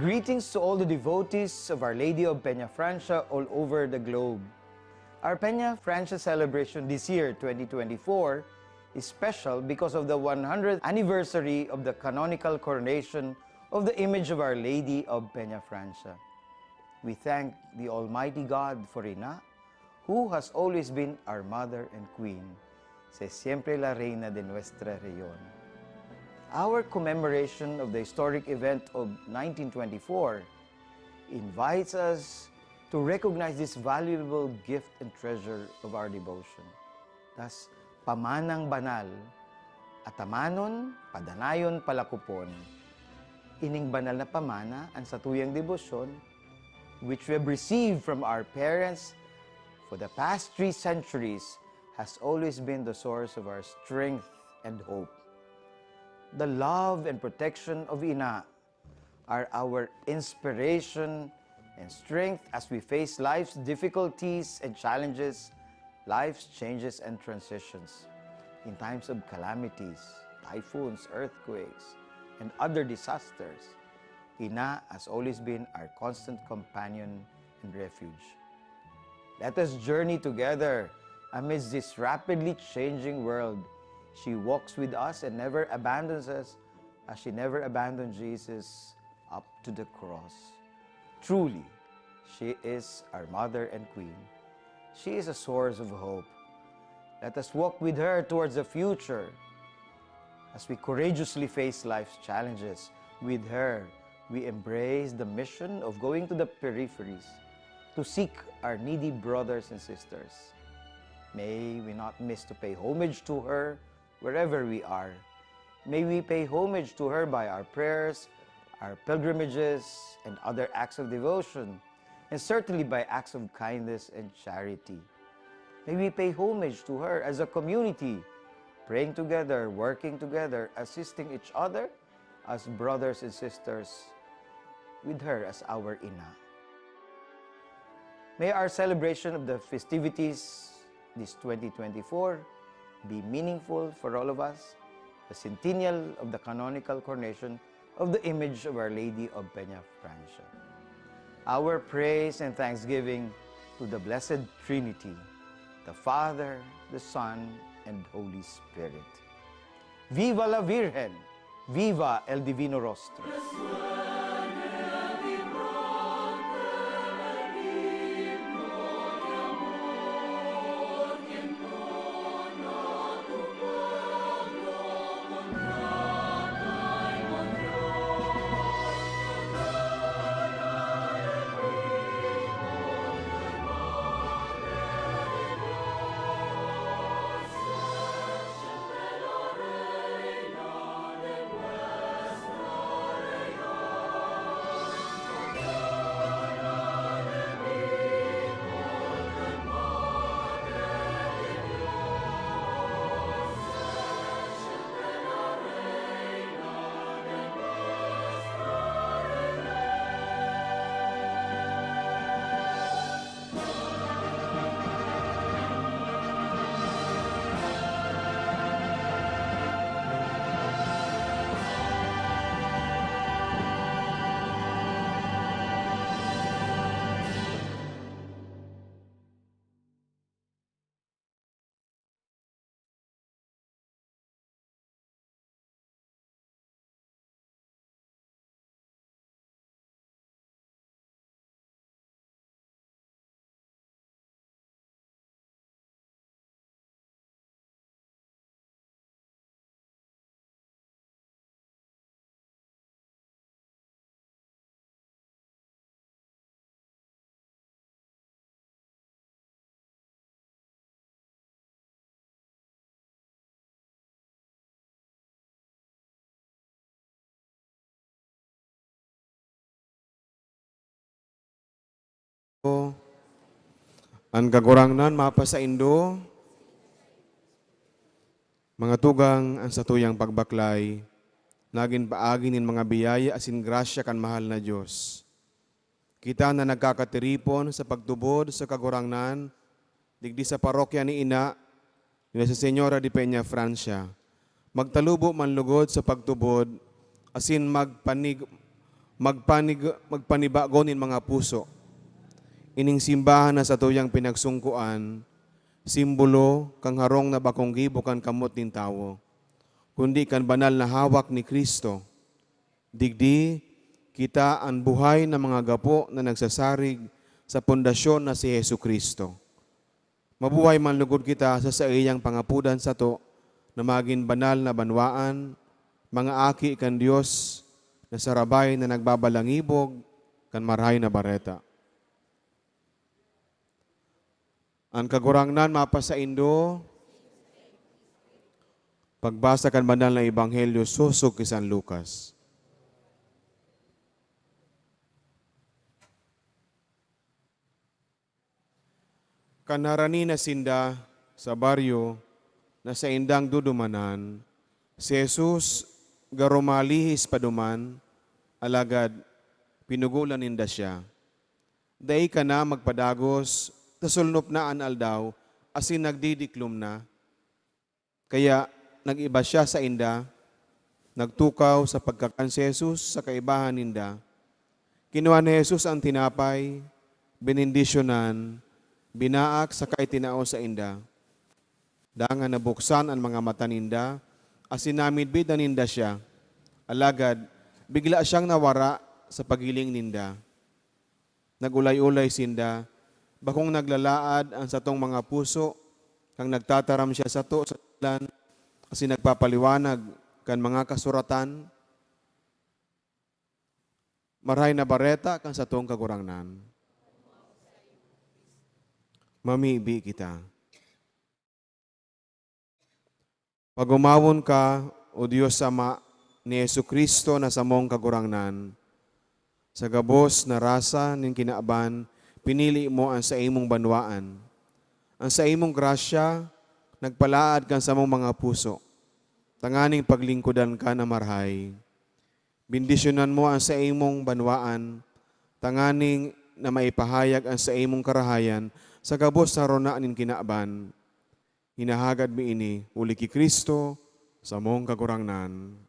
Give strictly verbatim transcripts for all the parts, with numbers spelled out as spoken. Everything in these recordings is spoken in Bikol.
Greetings to all the devotees of Our Lady of Peñafrancia all over the globe. Our Peñafrancia celebration this year, twenty twenty-four, is special because of the one hundredth anniversary of the canonical coronation of the image of Our Lady of Peñafrancia. We thank the Almighty God for Ina, who has always been our Mother and Queen, si siempre la Reina de nuestra rehiyon. Our commemoration of the historic event of nineteen twenty-four invites us to recognize this valuable gift and treasure of our devotion. Thus, pamanang banal, atamanon, padanayon, palakopon. Ining banal na pamana, an satuyang debosyon, which we have received from our parents for the past three centuries, has always been the source of our strength and hope. The love and protection of Ina are our inspiration and strength as we face life's difficulties and challenges, life's changes and transitions. In times of calamities, typhoons, earthquakes, and other disasters, Ina has always been our constant companion and refuge. Let us journey together amidst this rapidly changing world. She walks with us and never abandons us, as she never abandoned Jesus up to the cross. Truly, she is our Mother and Queen. She is a source of hope. Let us walk with her towards the future. As we courageously face life's challenges, with her, we embrace the mission of going to the peripheries to seek our needy brothers and sisters. May we not miss to pay homage to her wherever we are. May we pay homage to her by our prayers, our pilgrimages, and other acts of devotion, and certainly by acts of kindness and charity. May we pay homage to her as a community, praying together, working together, assisting each other as brothers and sisters, with her as our Ina. May our celebration of the festivities this twenty twenty-four be meaningful for all of us, the centennial of the canonical coronation of the image of Our Lady of Peñafrancia. Our praise and thanksgiving to the Blessed Trinity, the Father, the Son, and Holy Spirit. Viva la Virgen! Viva el Divino Rostro! An Kagurangnan mapasaindo. Mga tugang, an satuyang pagbaklay nagin paagi nin mga biyaya asin grasya kan mahal na Dios. Kita na nagkakatiripon sa pagtubod sa Kagurangnan digdi sa parokya ni Ina Nuestra Señora de Peña, Francia, magtalubo man lugod sa pagtubod asin magpanig-, magpanig-, magpanibago nin mga puso. Ining simbahan na satuyang pinagsungkoan, simbolo kan harong na bakong gibo kan kamot nin tawo, kundi kan banal na hawak ni Cristo. Digdi, kita an buhay na mga gapo na nagsasarig sa pundasyon na si Jesu-Cristo. Mabuhay man lugod kita sa saiyang pangapodan sato na magin banal na banwaan, mga aki kan Dios na sarabay na nagbabalangibog kan Marahay na Bareta. An Kagurangnan mapasaindo. Pagbasa kan Banal na Ebanghelyo sosog ki San Lucas. Kan harani na sinda sa baryo na saindang dudumanan, si Jesus garo malihis pa duman, alagad pinugolan ninda siya. Dai ka na magpadagos, ta solnop na an aldaw asin nagdidiklom na. Kaya nag-iba siya sainda, nagtukaw sa pagkakan si Jesus sa kaibahan ninda. Kinua ni Jesus an tinapay, benendisyonan, binaak saka itinao sainda. Dangan nabuksan an mga mata ninda, asin namidbid na ninda siya. Alagad bigla siyang nawara sa paghiling ninda. Nag-olay-olay sinda, bakong naglalaad an satong mga puso kan nagtataram siya sato sa dalan asin nagpapaliwanag kan mga kasuratan? Marahay na Bareta kan satong Kagurangnan. Mamibi kita. Pag-omawon ka, O Dios Ama, ni Jesu-Cristo na samong Kagurangnan. Sa gabos na rasa nin kinaban, pinili mo an saimong banwaan. An saimong grasya nagpalaad kan samong mga puso, tanganing paglingkodan ka na marahay. Bendisyonan mo an saimong banwaan, tanganing na maipahayag an saimong karahayan sa gabos na rona nin kinaban. Hinahagad mi ini huli ki Cristo, samong Kagurangnan.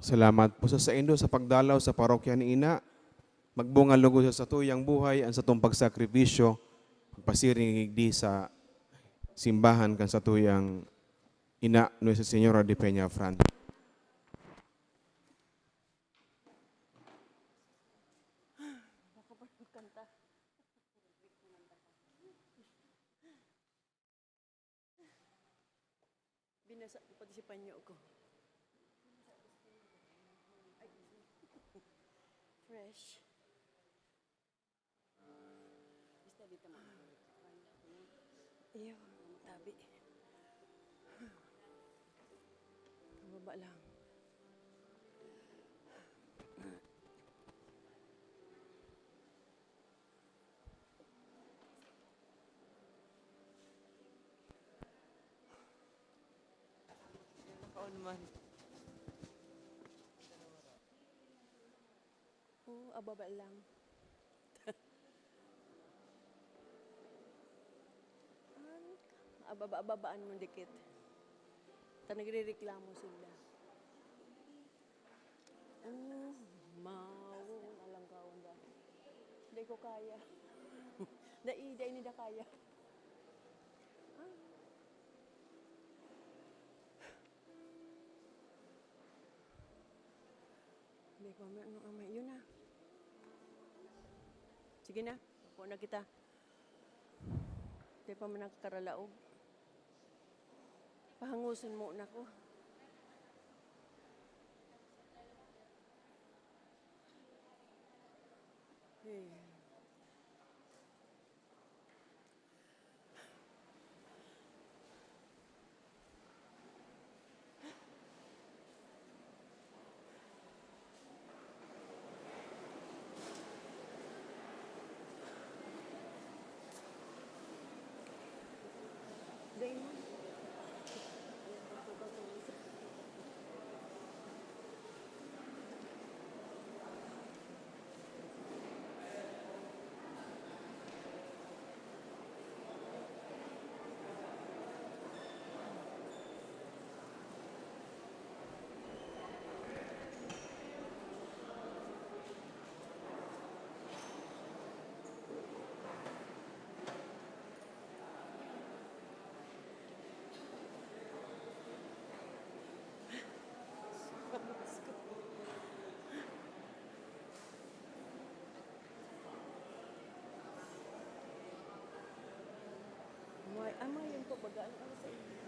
Salamat po sa saindo sa pagdalaw sa parokya ni Ina. Magbunga lugod sa satuyang buhay an satong pagsakripisyo, pagpasiring digdi sa simbahan kan satuyang Ina, Nuestra Señora de Peñafran. Binasa ko pati si panyo ko. Ay, fresh. Basta dito mo. Iyo, tabi. Baba lang. Nakaon man. Oo, ababa lang. Ababa-ababaan mo dikit. Ta nagrereklamo sila. Oh, mawo. Di ko kaya. Dai, dai ni da kaya. Ah. Hindi pa man, ano, amay, yun na. Sige na, ako na kita. Di pa man nakakaralaog. Pahanguson mo na ko. Hey. May, ah, may yun po, baga, ano, ano sa inyo?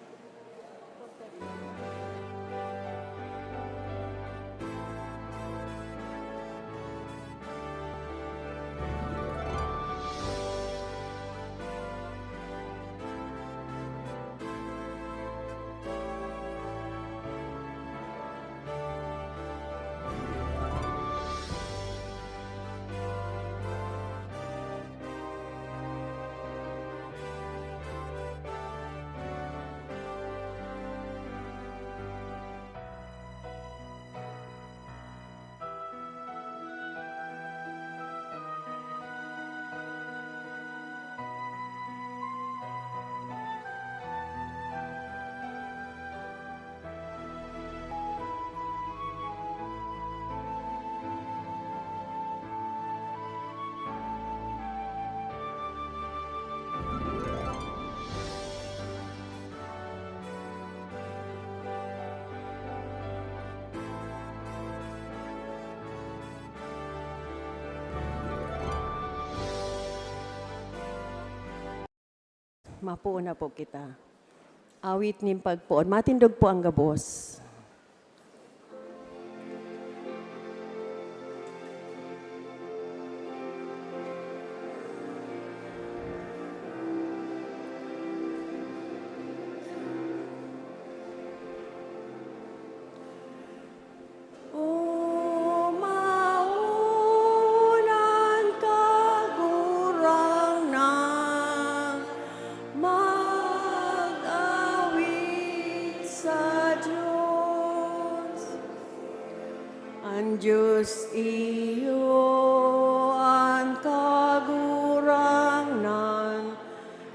Mapoon na po kita. Awit nin pagpoon. Matindog po ang gabos. Umaon an Kagurangnan, mag-awit sa Dios. An Dios iyo an Kagurangnan,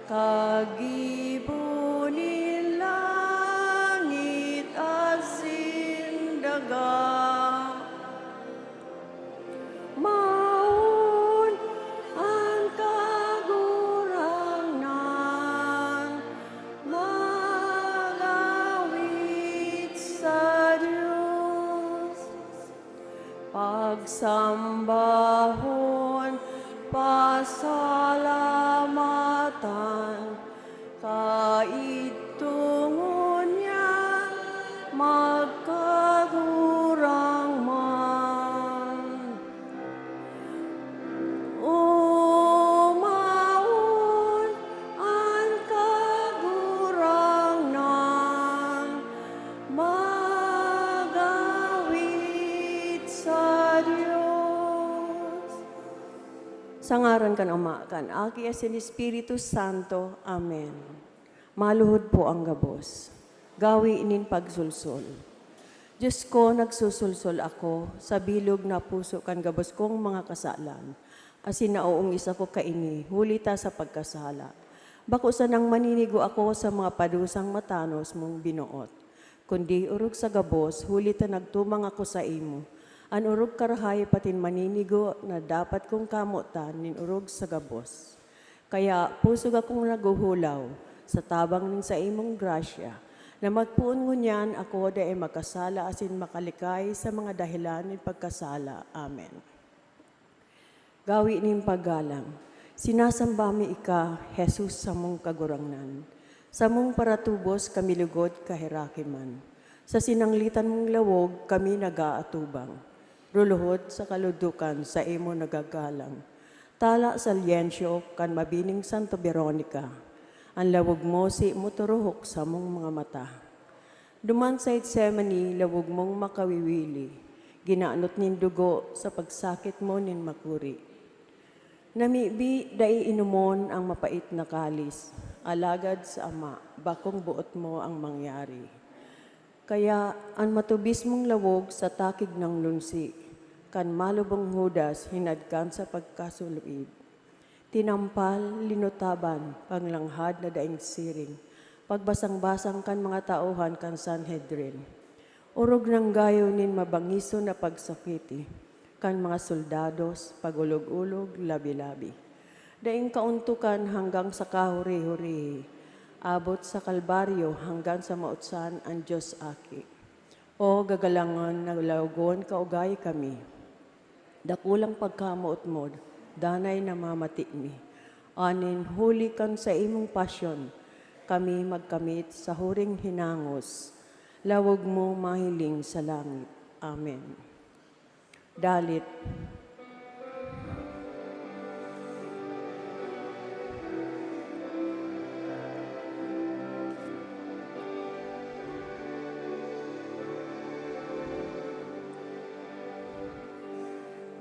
kagibo nin langit asin daga. Maon an Kagurangnan, mag-awit sa Dios. Pagsambahon, pasalamatan, kaidto ngunyan magkagurang man. Umaon an Kagurangnan, mag-awit sa Dios. Sa ngaran kan Ama, kan Aki, asin Espiritu Santo. Amen. Maluhod po ang gabos. Gawi nin pagsulsol. Dios ko, nagsusulsol ako sa bilog na puso kan gabos kong mga kasalan, asin naoongis ako kaini huli ta sa pagkasala. Bako sanang maninigo ako sa mga padusang matanos mong binoot, kundi orog sa gabos, huli ta nagtumang ako saimo, An orog karahay patin maninigo na dapat kong kamotan nin orog sa gabos. Kaya pusog akong naghuhulaw sa tabang nin saimong grasya, na magpoon ngunyan ako dai makasala asin makalikay sa mga dahelan nin pagkasala. Amen. Gawi nin paggalang. Sinasamba mi ika, Jesus, samong Kagurangnan. Samong paratubos kami lugod kaheraki man. Sa sinanglitan mong lawog kami nag-aatubang. Ruluhod sa kaludukan sa imo nagagalang. Tala sa lyensyo kan mabining Santo Veronica. An lawog mo si mo turuhok samong mga mata. Duman sa Getsemani, lawog mong makawiwili, ginanot nin dugo sa pagsakit mo nin makuri. Namibi, dai inomon ang mapait na kalis, alagad sa Ama, bakong boot mo ang mangyari. Kaya, an matubis mong lawog sa takig ng lunsi, kan malubong Judas, hinad kan sa pagkasuluib. Tinampal, linutaban, panglanghad na daing siring, pagbasang-basang kan mga tauhan kan Sanhedrin. Orog nang gayo nin mabangison na pagsakiti, kan mga soldados, pag-olog-olog, labi-labi. Daing kaontokan hanggang sa kahuri-hurihi, abot sa Kalbaryo hanggang sa mautsan an Dios Aki. O gagalangon na laogon kaugay kami. Dakulang pagkamoot mo, danay namamati mi. Anin, huli kan saimong pasyon, kami magkamit sa huring hinangos. Lawog mo mahiling sa langit. Amen. Dalit.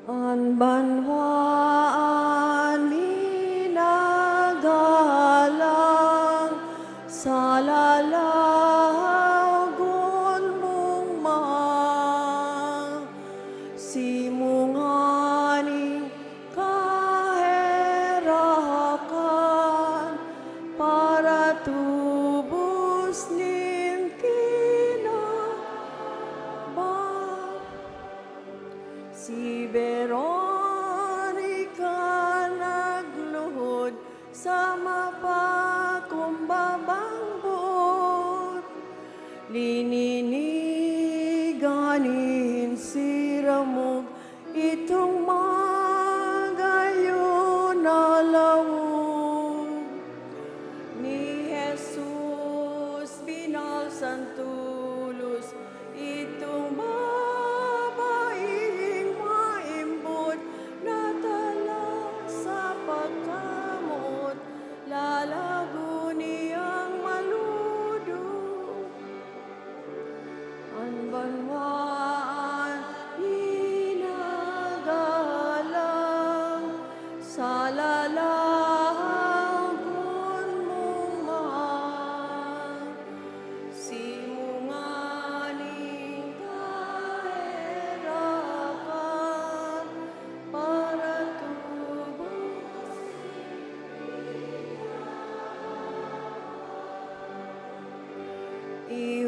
An banwaan minagalang sa lalagon mong mahal. Simo nganing kaherakan, paratubos nin kinaban. Si Veronica nagluhod sa mapakumbabang boot. Lininigan nin siramog itong magayon na lawog. Ni Jesus binalsan tolos itong babaeng maimbot na tala sa pagkamoot, lalago niyang maludong. An banwaan minagalang sa lalagon mong mahal. Simo nganing kaherakan, paratubos nin kinaban.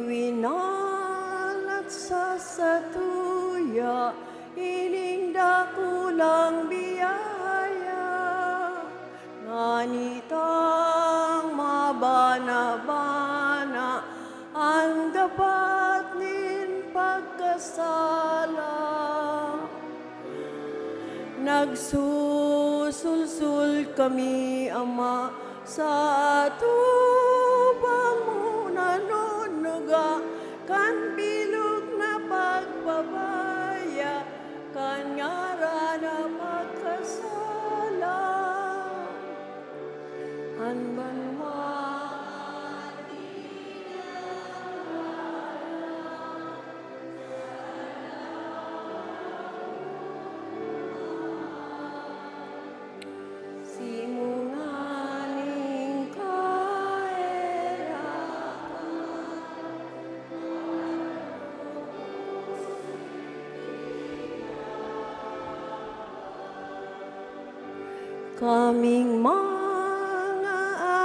Iwinalat sa satuya ining dakulang biyaya, ngani tang mabana-bana an gabat nin pagkasala. Nagsusulsol kami, Ama, sa atubang mo, nanunuga kan bilog na pagpabaya, kan ngaran na pagkasala. An banwaan Simo nganing kaherakan. Kaming mga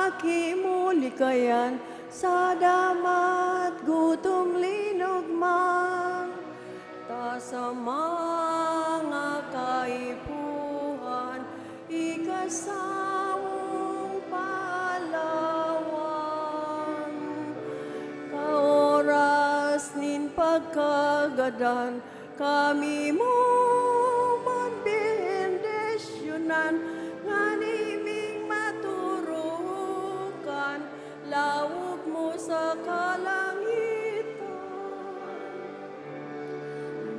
aki mo likayan, sa damat gutom, linog man, ta Sa mga kaipuhan, ikasawong palawan, kaoras nin pagkagadan, kami mo man bendisyonan, ngani ming maturukan, lawog mo sa kalangitan.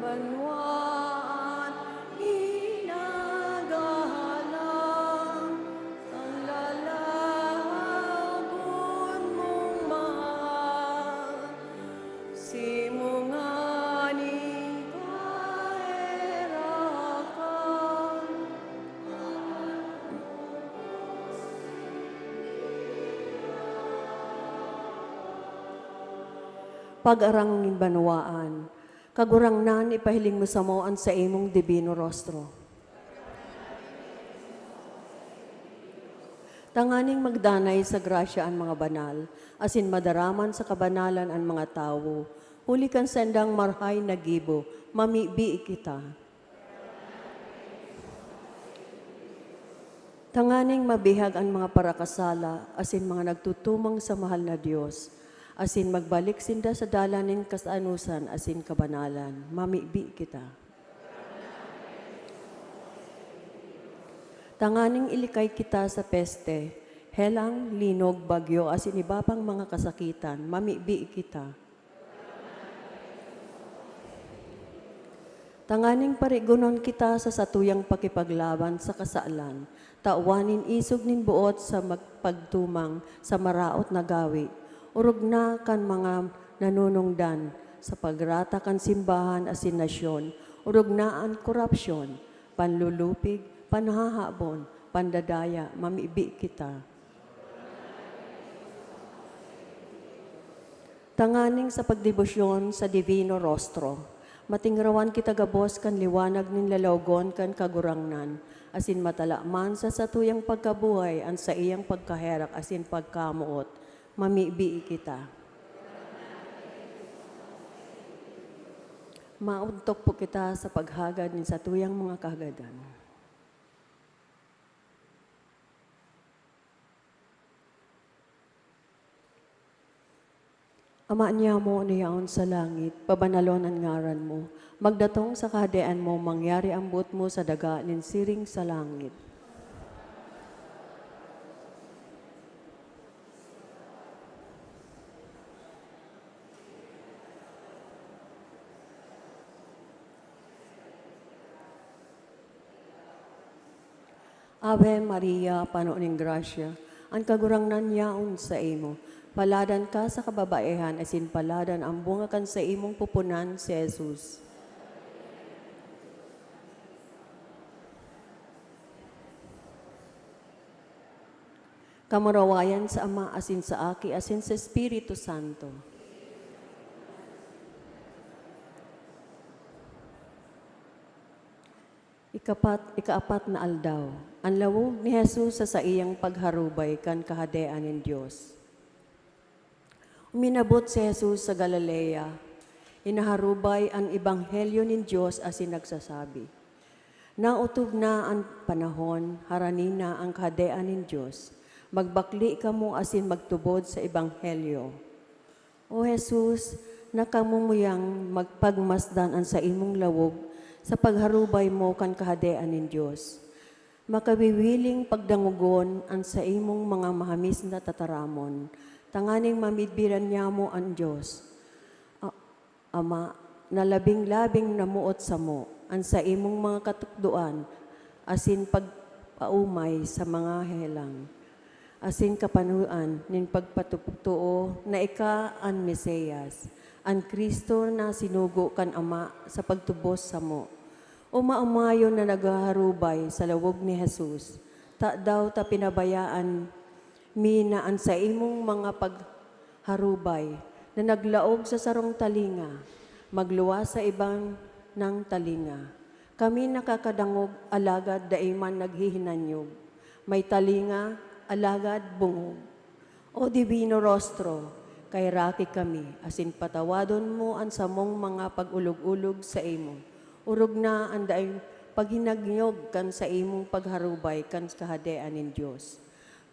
Banwaan, hinagalang, ang lalagon mong mahal, simo nganing kaherakan. Pag-arang nin banwaan, Kagurangnan, ipahiling mo samo an saimong dibino rostro. Tanganing magdanay sa grasya an mga banal, asin madaraman sa kabanalan an mga tawo, huli kan saindang marahay na gibo, mamibi kita. Tanganing mabihag an mga parakasala asin mga nagtutumang sa mahal na Dios, asin magbalik sinda sa dalan nin kasanosan asin kabanalan, mamibi kita. Tanganing ilikay kita sa peste, helang, linog, bagyo, asin iba pang mga kasakitan, mamibi kita. Tanganing parigonon kita sa satuyang pakipaglaban sa kasalan, tawan nin isog nin boot sa magpagtumang sa maraot na gawi, orog na kan mga nanunungdan sa pagrata kan simbahan asin nasyon, orog na an korapsyon, panlulupig, panhahabon, pandadaya, mamibi kita. Tanganing sa pagdebosyon sa Divino Rostro, matingrawan kita gabos kan liwanag nin lalawgon kan Kagurangnan, asin matala man sa satuyang pagkabuhay an saiyang pagkaherak asin pagkamoot, mamibi kita. Mauntok po kita sa paghagad nin satuyang mga kahagadan. Ama niyamo na yaon sa langit, pabanalon an ngaran mo. Magdatong sa kahadean mo, mangyari an boot mo sa daga nin siring sa langit. Ave Maria, pano nin grasya, an Kagurangnan yaon saimo. Paladan ka sa kababaehan, asin paladan an bunga kan saimong pupunan, si Jesus. Kamurawayan sa Ama, asin sa Aki, asin sa Espiritu Santo. Ikapat, ikaapat na aldaw, an lawog ni Jesus sa saiyang pagharubay kan Kahadean nin Dios. Uminabot si Jesus sa Galilea, inaharubay an ebanghelyo nin Dios asin nagsasabi, "Naotob na an panahon, harani na an Kahadean nin Dios. Magbakle kamo asin magtubod sa ebanghelyo." O Jesus, nakamumuyang magpagmasdan an saimong lawog sa pagharubay mo kan Kahadean nin Dios. Makawiwiling pagdangogon an saimong mga mahamis na tataramon, tanganing mamidbiran nyamo an Dios, a-, Ama, na labing-labing namoot samo an saimong mga katukdoan asin pagpaomay sa mga helang, asin kapanoan nin pagpatutoo na ika an Mesias, an Cristo na sinugo kan Ama sa pagtubos samo. O maomayon na naghaharubay sa lawog ni Jesus, tadaw ta pinabayaan mi na an saimong mga pagharubay na naglaog sa sarong talinga, magluwas sa iban nang talinga? Kami nakakadangog, alagad dai man naghihinanyog. May talinga, alagad bungog. O Divino Rostro, kaheraki kami, asin patawadon mo an samong mga pag-olog-olog saimo. Orog na an daing paghinanyog kan saimong pagharubay kan Kahadean nin Dios.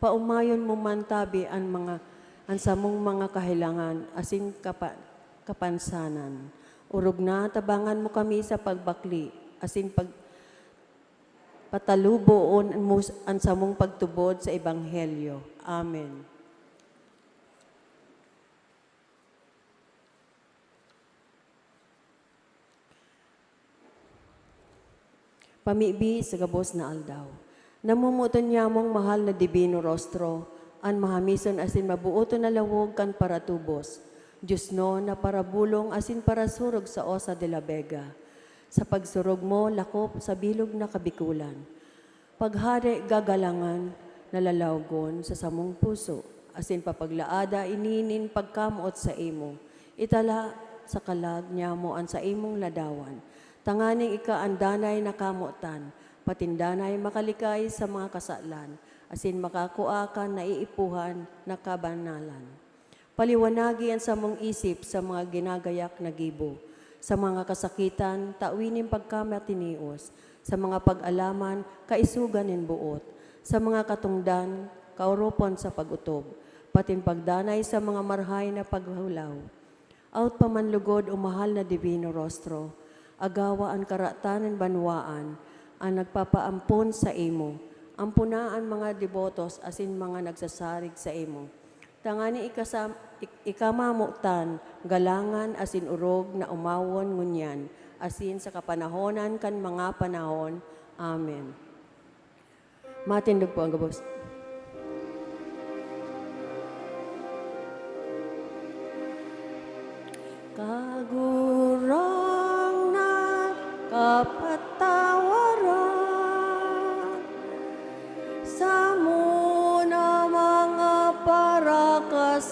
Paomayon mo man tabi an mga, an samong mga kahelangan asin kapa-, kapansanan. Orog na tabangan mo kami sa pagbakle asin pag-, pataluboon mo s-, an samong pagtubod sa Ebanghelyo. Amen. Pamibi sa gabos na aldaw. Namomoton nyamong mahal na Divino Rostro, an mahamison asin mabooton na lawog kan paratubos, diosnon na parabolong asin parasurog sa Osa de la Vega. Sa pagsurog mo, lakop sa bilog na Kabikolan. Paghade gagalangan, na lalawogon sa samong puso, asin papaglaada ini nin pagkamoot saimo. Itala sa kalag nyamo an saimong ladawan, tanganing ika an danay na kamotan, patin danay makalikay sa mga kasalan, asin makakua kan naiipuhan na kabanalan. Paliwanagi an samong isip sa mga ginagayak na gibo, sa mga kasakitan, tawi nin pagkamatinios, sa mga pag-alaman, kaisogan nin boot, sa mga katongdan, kaoropon sa pag-otob, patin pagdanay sa mga marahay na paghulaw. Awot pa man lugod, o mahal na Divino Rostro, agawa an karatan nin banwaan an nagpapaampon saimo. Ampona an mga debotos asin mga nagsasarig saimo, tanganing ikasa-, ik-, ikamamotan, galangan asin orog na omawon ngunyan asin sa kapanahonan kan mga panahon. Amen. Matindog po ang gabos. Kagurangnan, kapatawaran samo na mga parakasala.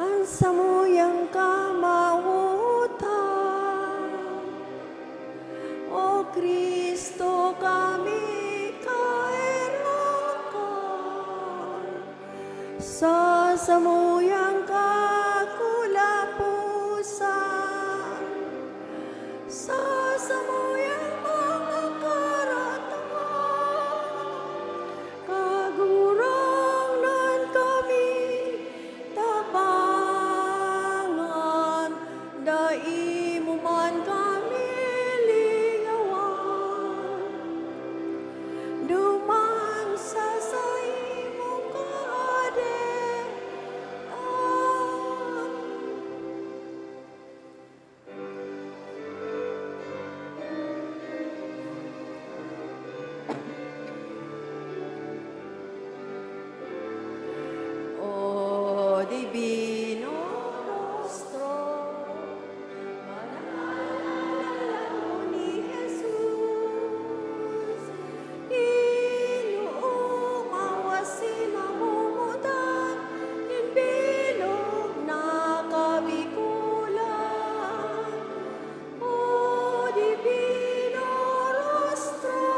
An samuyang kamawotan, O Cristo, kami kaerakan. Sa samuyang kakulaposan, sa samuyang mga karatan, Kagurangnan, kami tabangan, dai mo man kami lingawan. Duman sa saimong kahadean. O Divino Rostro, banal na lalaw ni Jesus, inuomaw asin namomotan nin bilog na Kabikolan. O Divino Rostro,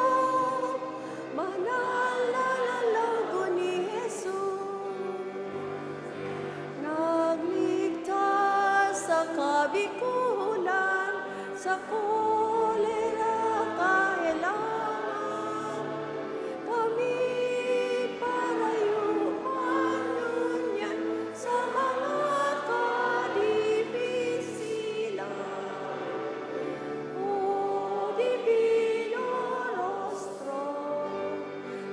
banal na lalaw ni Jesus, nagligtas sa Kabikolan, sa kolera kahelangan. Kami parayo man ngunyan sa mga kadipisilan. O Divino Rostro,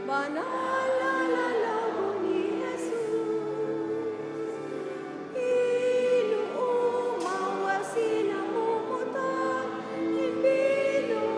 banal na lalaw ni Jesus, inuomaw asin namomotan nin bilog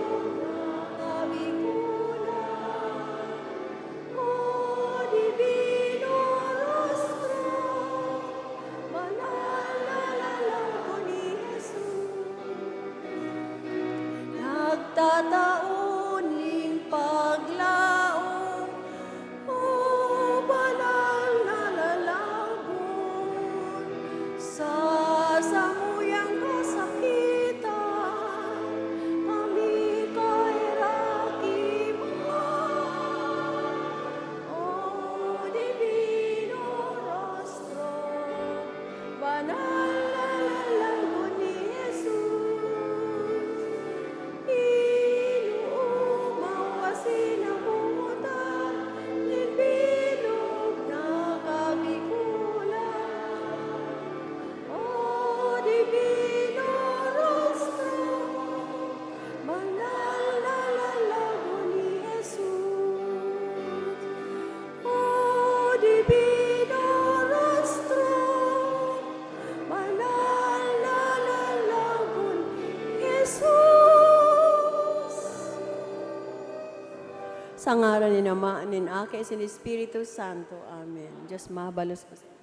Sa ngaran nin Ama, nin Aki, asin Espiritu Santo. Amen. Diyos mabalos po sa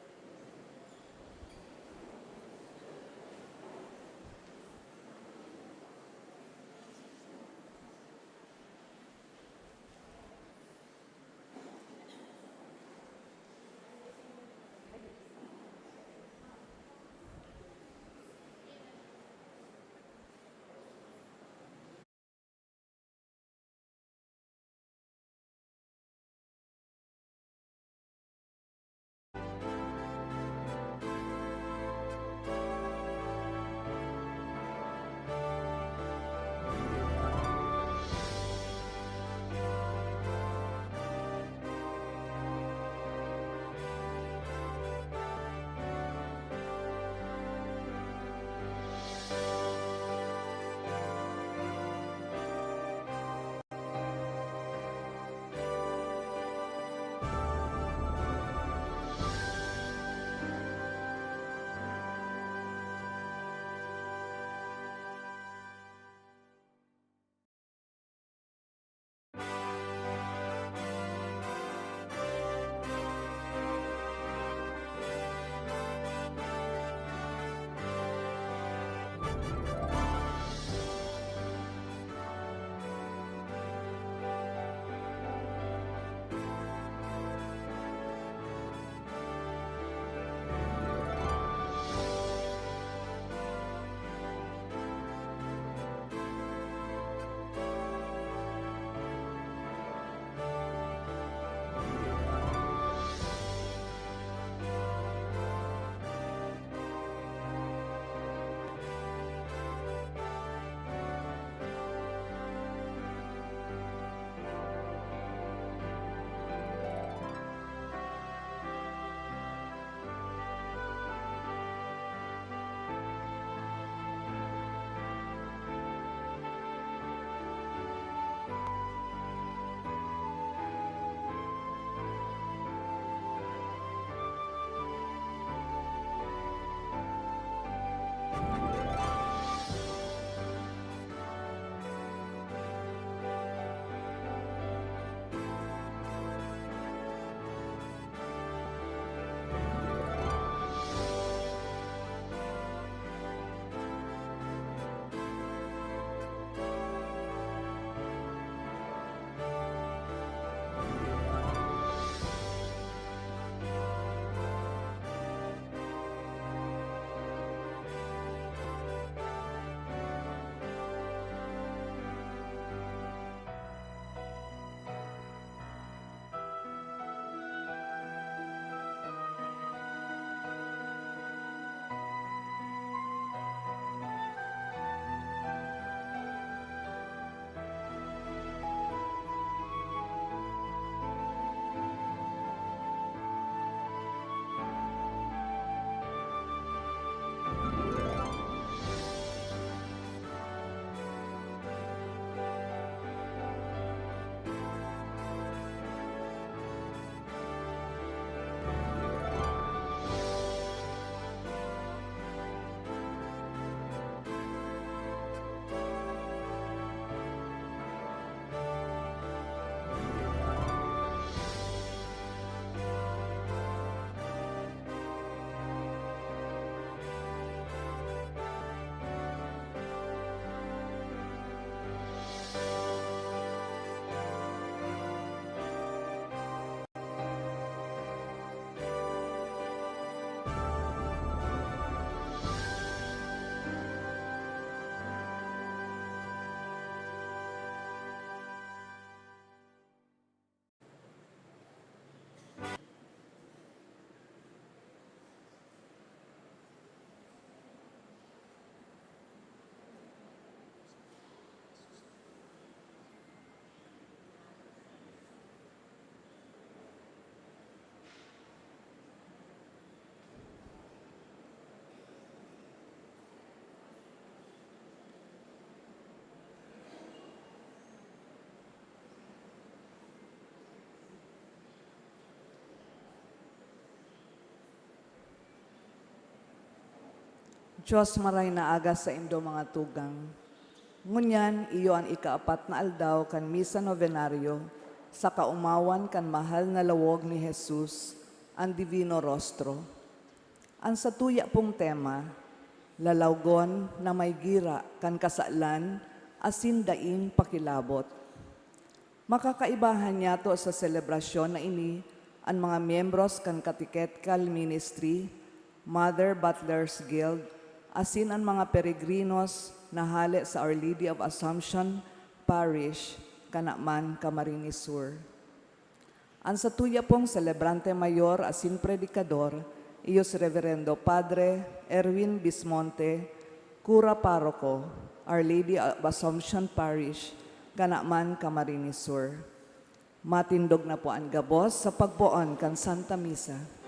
Dios, maray na aga saindo, mga tugang. Ngunyan, iyo an ikaapat na aldaw kan Misa Novenario sa kaomawan kan mahal na lawog ni Jesus, an Divino Rostro. An satuya pong tema, lalawgon na may gira kan kasalan asin daing pakilabot. Makakaibahan niyato sa selebrasyon na ini an mga miyembros kan Catechetical Ministry, Mother Butlers Guild, asin an mga peregrinos na hale sa Our Lady of Assumption Parish, Canaman, Camarines Sur. An satuya pong selebrante mayor asin predikador, iyo si Reverendo Padre Erwin Bismonte, Kura Paroko, Our Lady of Assumption Parish, Canaman, Camarines Sur. Matindog na po an gabos sa pagpoon kan Santa Misa.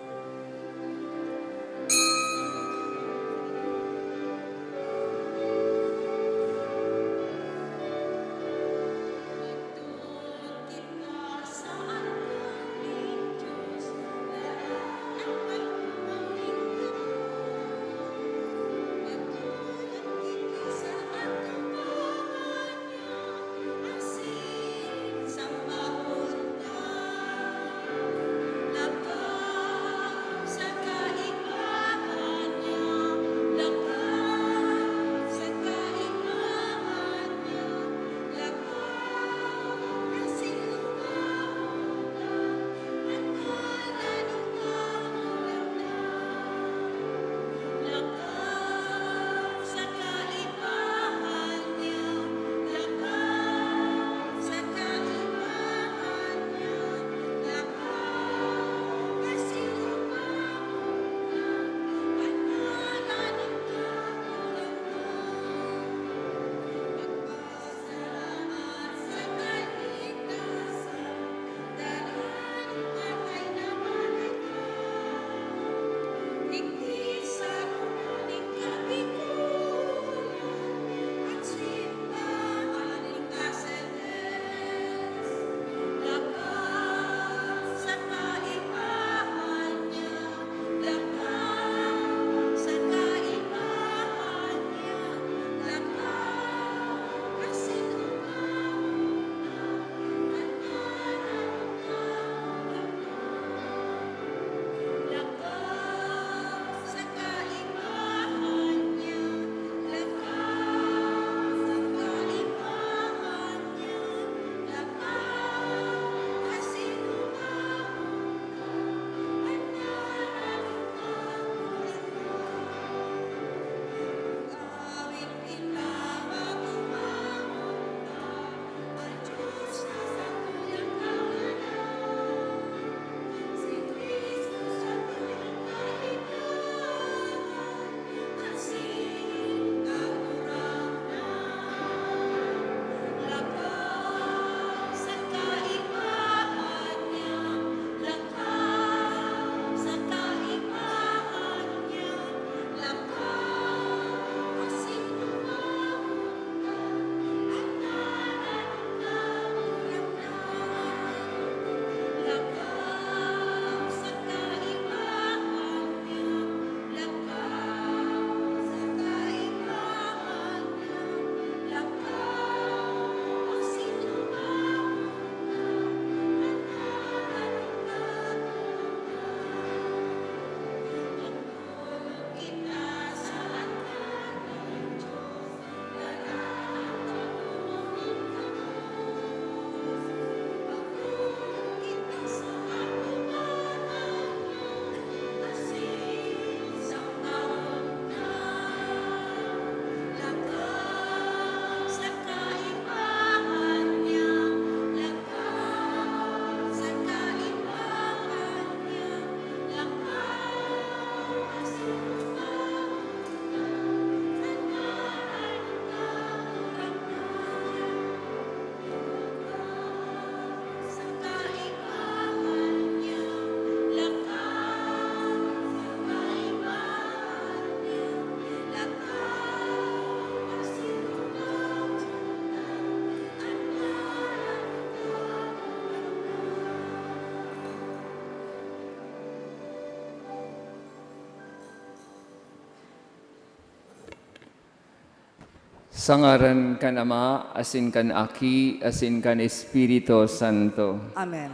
Sa ngaran kan Ama, asin kan Aki, asin kan Espiritu Santo. Amen.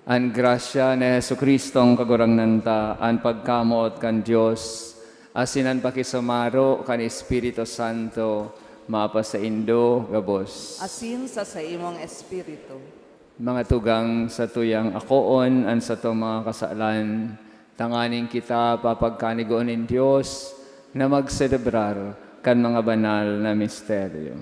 An grasya ni Jesu-Cristong Kagurangnan ta, an pagkamoot kan Dios, asin an pakisumaro kan Espiritu Santo, mapasaindo gabos. Asin sa saimong espiritu. Mga tugang, satuyang akoon an satong mga kasalan, tanganing kita papagkanigoon nin Dios na magselebrar kan mga banal na misteryo.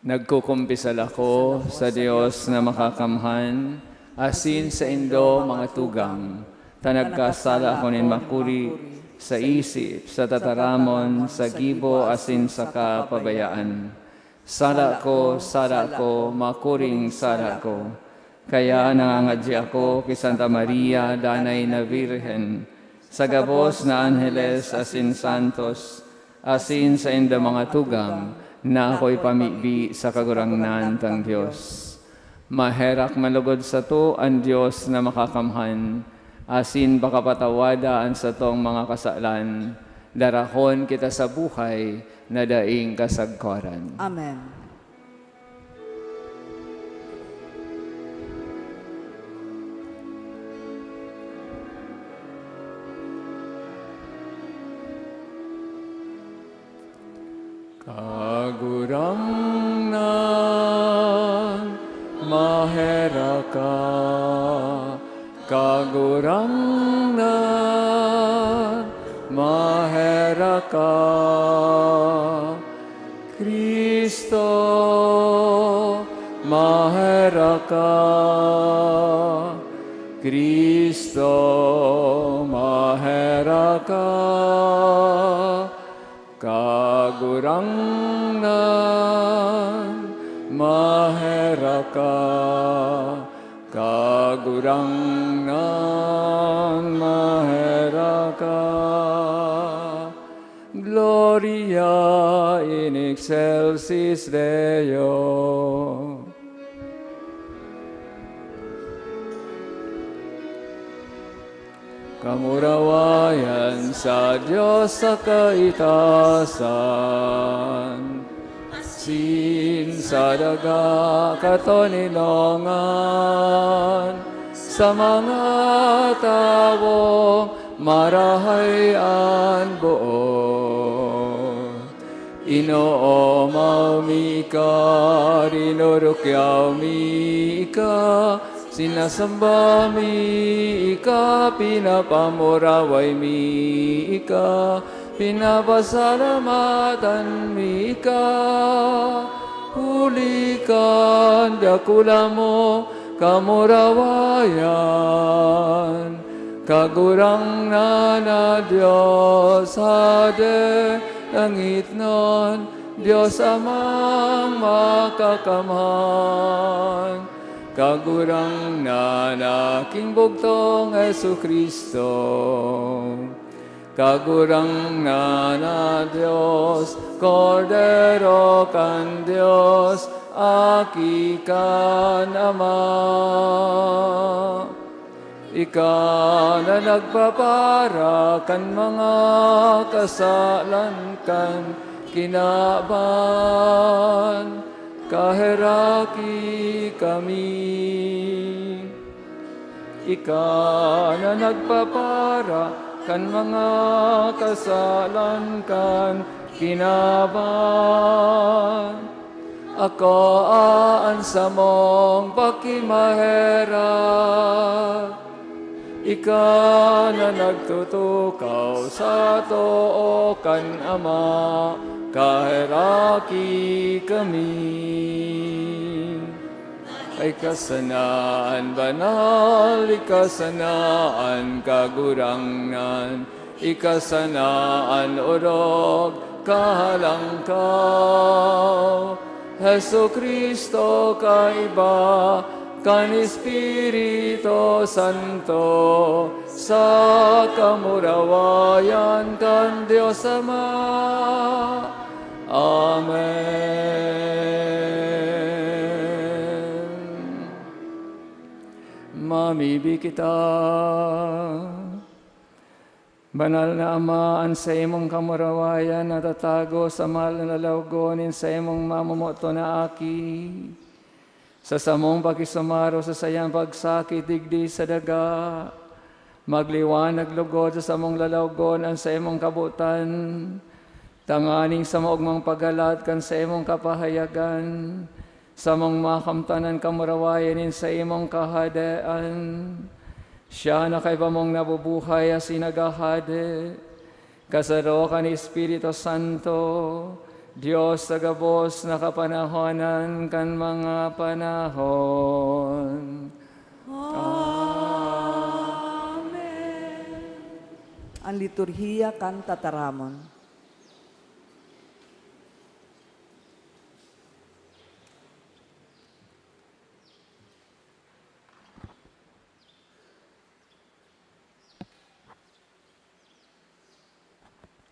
Nagkukumpisal ako sa Dios na makakamhan, asin saindo, mga tugang, ta nagkasala ako nin makuri sa isip, sa tataramon, sa gibo, asin sa kapabayaan. Sala ko, sala ko, makuring sala ko. Kaya nangangadyi ako ki Santa Maria, Danay na Birhen, sa gabos na anheles asin santos, asin saindo, mga tugang, na ako ipamibi sa Kagurangnan tang Dios. Maherak man lugod sato an Dios na makakamhan, asin pakapatawada an satong mga kasalan, darahon kita sa buhay na daing kasagkoran. Amen. Kagurangnan, maherak ka. Kagurangnan, maherak ka. Cristo, maherak ka. Cristo, maherak ka. Kagurangnan, maherak ka. Kagurangnan, maherak ka. Gloria in excelsis Deo. Kamurawayan sa Dios sa kaitasan, asin sa daga katoninongan, sa mga tawong marahay an boot. Inoomaw mi ika, dinurukyaw mi ika, sinasamba mi ika, pinapamuraway mi ika, pinapasalamatan mi ika, huli kan dakula mong kamurawayan. Kagurangnan na Dios, Hade langitnon, Dios Amang Makakamhan, Kagurangnan na Aking bugtong Jesu-Cristo, Kagurangnan na Dios, Kordero kan Dios, Aki kan Ama. Ika na nagpapara kan mga kasalan kan kinaban, kaheraki kami. Ika na nagpapara kan mga kasalan kan kinaban, akoa an samong pakimaherak. Ika na nagtutukaw sa too kan Ama, kaheraki kami. Ika sana an banal, ika sana an kagurangnan, ika sana an orog, kahalangkaw. Jesu-Cristo, kaiba kan Espiritu Santo, sa kamurawayan kan Dios Ama. Amen. Mamibi kita. Banal na Ama, an saimong kamurawayan natatago sa mahal na lalawgon nin saimong mamomoton na Aki. Sa samong pakisumaro sa saiyang pagsakit digdi sa daga, magliwanag lugod sa samong lalawgon an saimong kabotan, tanganing sa maogmang paghalat kan saimong kapahayagan, samong makamtan an kamurawayan nin saimong Kahadean. Siya na kaiba mong nabubuhay asin naghahade, kasaro kan Espiritu Santo, Dios sa gabos na kapanahonan kan mga panahon. Amen. An liturhiya kan tataramon.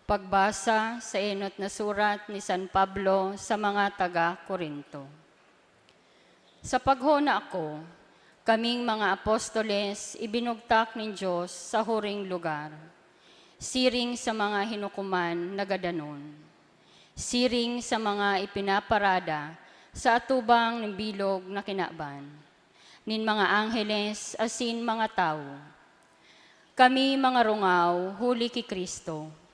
Pagbasa sa enot na surat ni San Pablo sa mga taga Corinto. Sa paghona ko, kaming mga apostoles ibinugtak nin Dios sa huring lugar, siring sa mga hinukoman na gadanon, siring sa mga ipinaparada sa atubang nin bilog na kinaban, nin mga angheles asin mga tawo. Kami mga rungaw huli ki Cristo,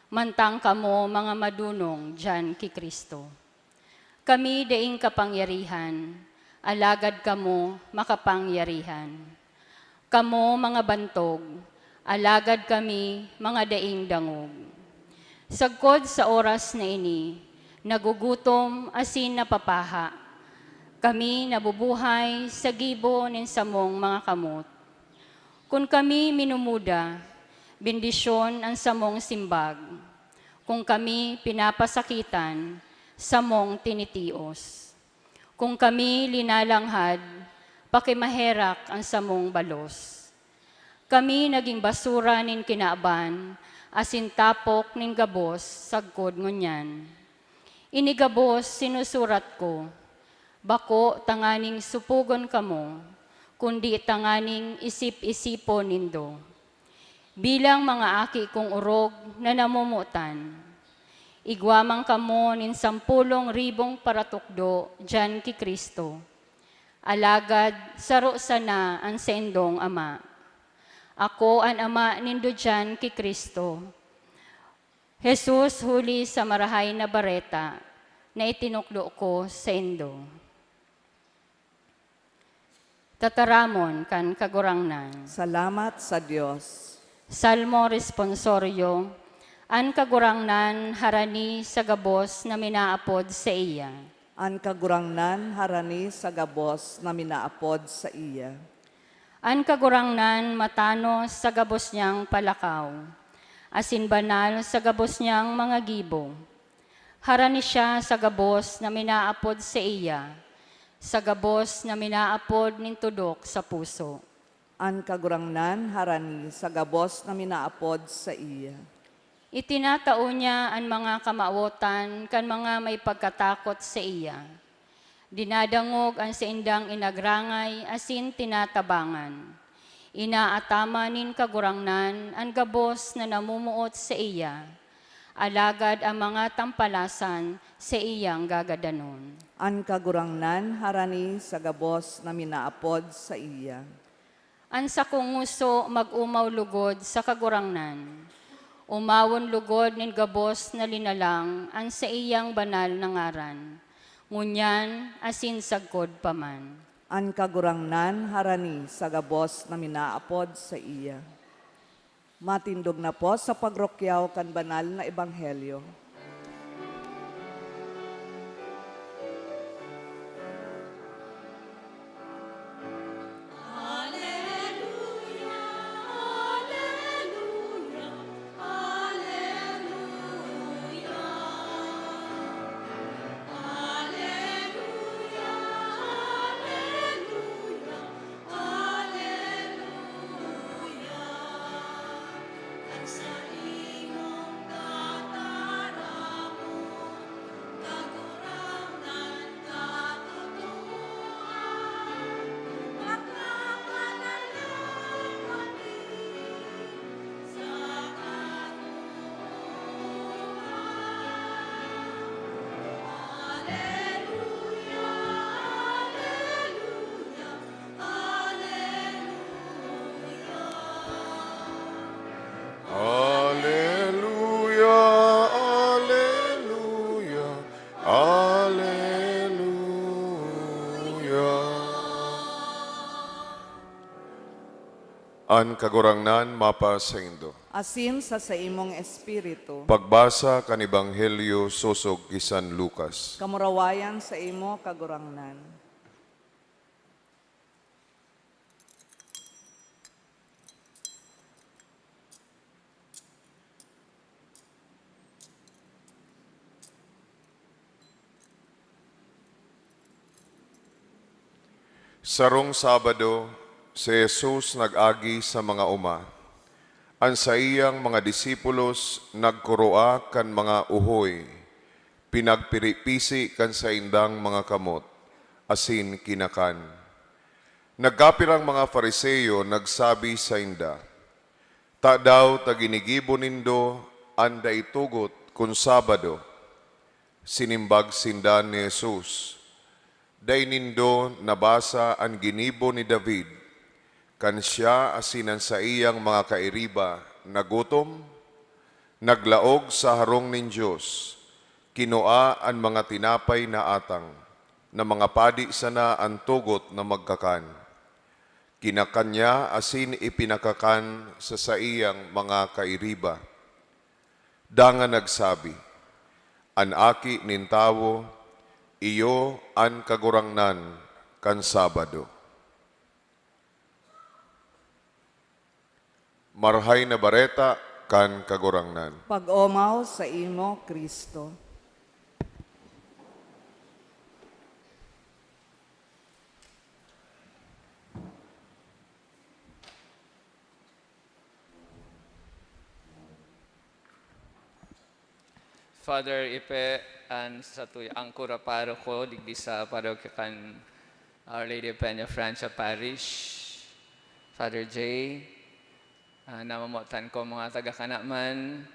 mantang kamo mga madunong diyan ki Cristo. Kami daing kapangyarihan, alagad kamo makapangyarihan. Kamo mga bantog, alagad kami mga daing dangog. Sagkod sa oras na ini, nagugutom asin napapaha. Kami nabubuhay sa gibo nin samong mga kamot. Kun kami minumuda, bendisyon an samong simbag. Kun kami pinapasakitan, samong tinitios. Kun kami linalanghad, pakimaherak an samong balos. Kami nagin basura nin kinaban asin tapok nin gabos sagkod ngunyan. Ini gabos sinusurat ko, bako tanganing supogon kamo, kundi tanganing isip-isipon nindo. Bilang mga aki kong orog na namomotan, igwa man kamo nin sampolong ribong paratukdo diyan ki Cristo. Alagad saro sana an saindong Ama. Ako an ama nindo diyan ki Cristo. Jesus huli sa Marahay na Bareta na itinukdo ko saindo. Tataramon kan Kagurangnan. Salamat sa Dios. Salmo Responsorio. An Kagurangnan harani sa gabos na minaapod saiya. An Kagurangnan harani sa gabos na minaapod saiya. An Kagurangnan matanos sa gabos niyang palakaw, asin banal sa gabos niyang mga gibo. Harani siya sa gabos na minaapod saiya, sa gabos na minaapod nin tudok sa puso. An Kagurangnan harani sa gabos na minaapod saiya. Itinatao niya an mga kamawotan kan mga may pagkatakot saiya. Dinadangog an saindang inagrangay asin tinatabangan. Inaataman nin Kagurangnan an gabos na namomoot saiya, alagad an mga tampalasan saiyang gagadanon. An Kagurangnan harani sa gabos na minaapod saiya. An sakong ngoso mag-omaw lugod sa Kagurangnan. Omawon lugod nin gabos na linalang an saiyang banal na ngaran, ngunyan asin sagkod pa man. An Kagurangnan harani sa gabos na minaapod saiya. Matindog na po sa pagrukyaw kan banal na ebanghelyo. An Kagurangnan mapasaindo. Asin sa saimong espiritu. Pagbasa kan Ebanghelyo sosog ki San Lucas. Kamurawayan sa imo, Kagurangnan. Sarong Sabado, si Jesus nag-agi sa mga oma. An saiyang mga disipulos nagkuroa kan mga uhoy, pinagpiripisi kan saindang mga kamot, asin kinakan. Nagkapirang mga Fariseo nagsabi sainda, "Tadaw ta ginigibo nindo an dai tugot kun Sabado?" Sinimbag sinda ni Jesus, "Dai nindo nabasa an ginibo ni David, kan siya asin an saiyang mga kairiba nagutom? Naglaog sa harong nin Dios, kinua an mga tinapay na atang, na mga padi sana an tugot na magkakan. Kinakan niya asin ipinakakan sa saiyang mga kairiba. Dangan nagsabi, 'An Aki nin Tawo, iyo an Kagurangnan kan Sabado.'" Marahay na Bareta kan Kagurangnan. Pag-omaw sa imo, Cristo. Father Ipe, an satuya, ang kura paroko digdi sa parokya kan Our Lady of Peñafrancia Parish, Father J, ah, namamotan ko mga taga Kanaman,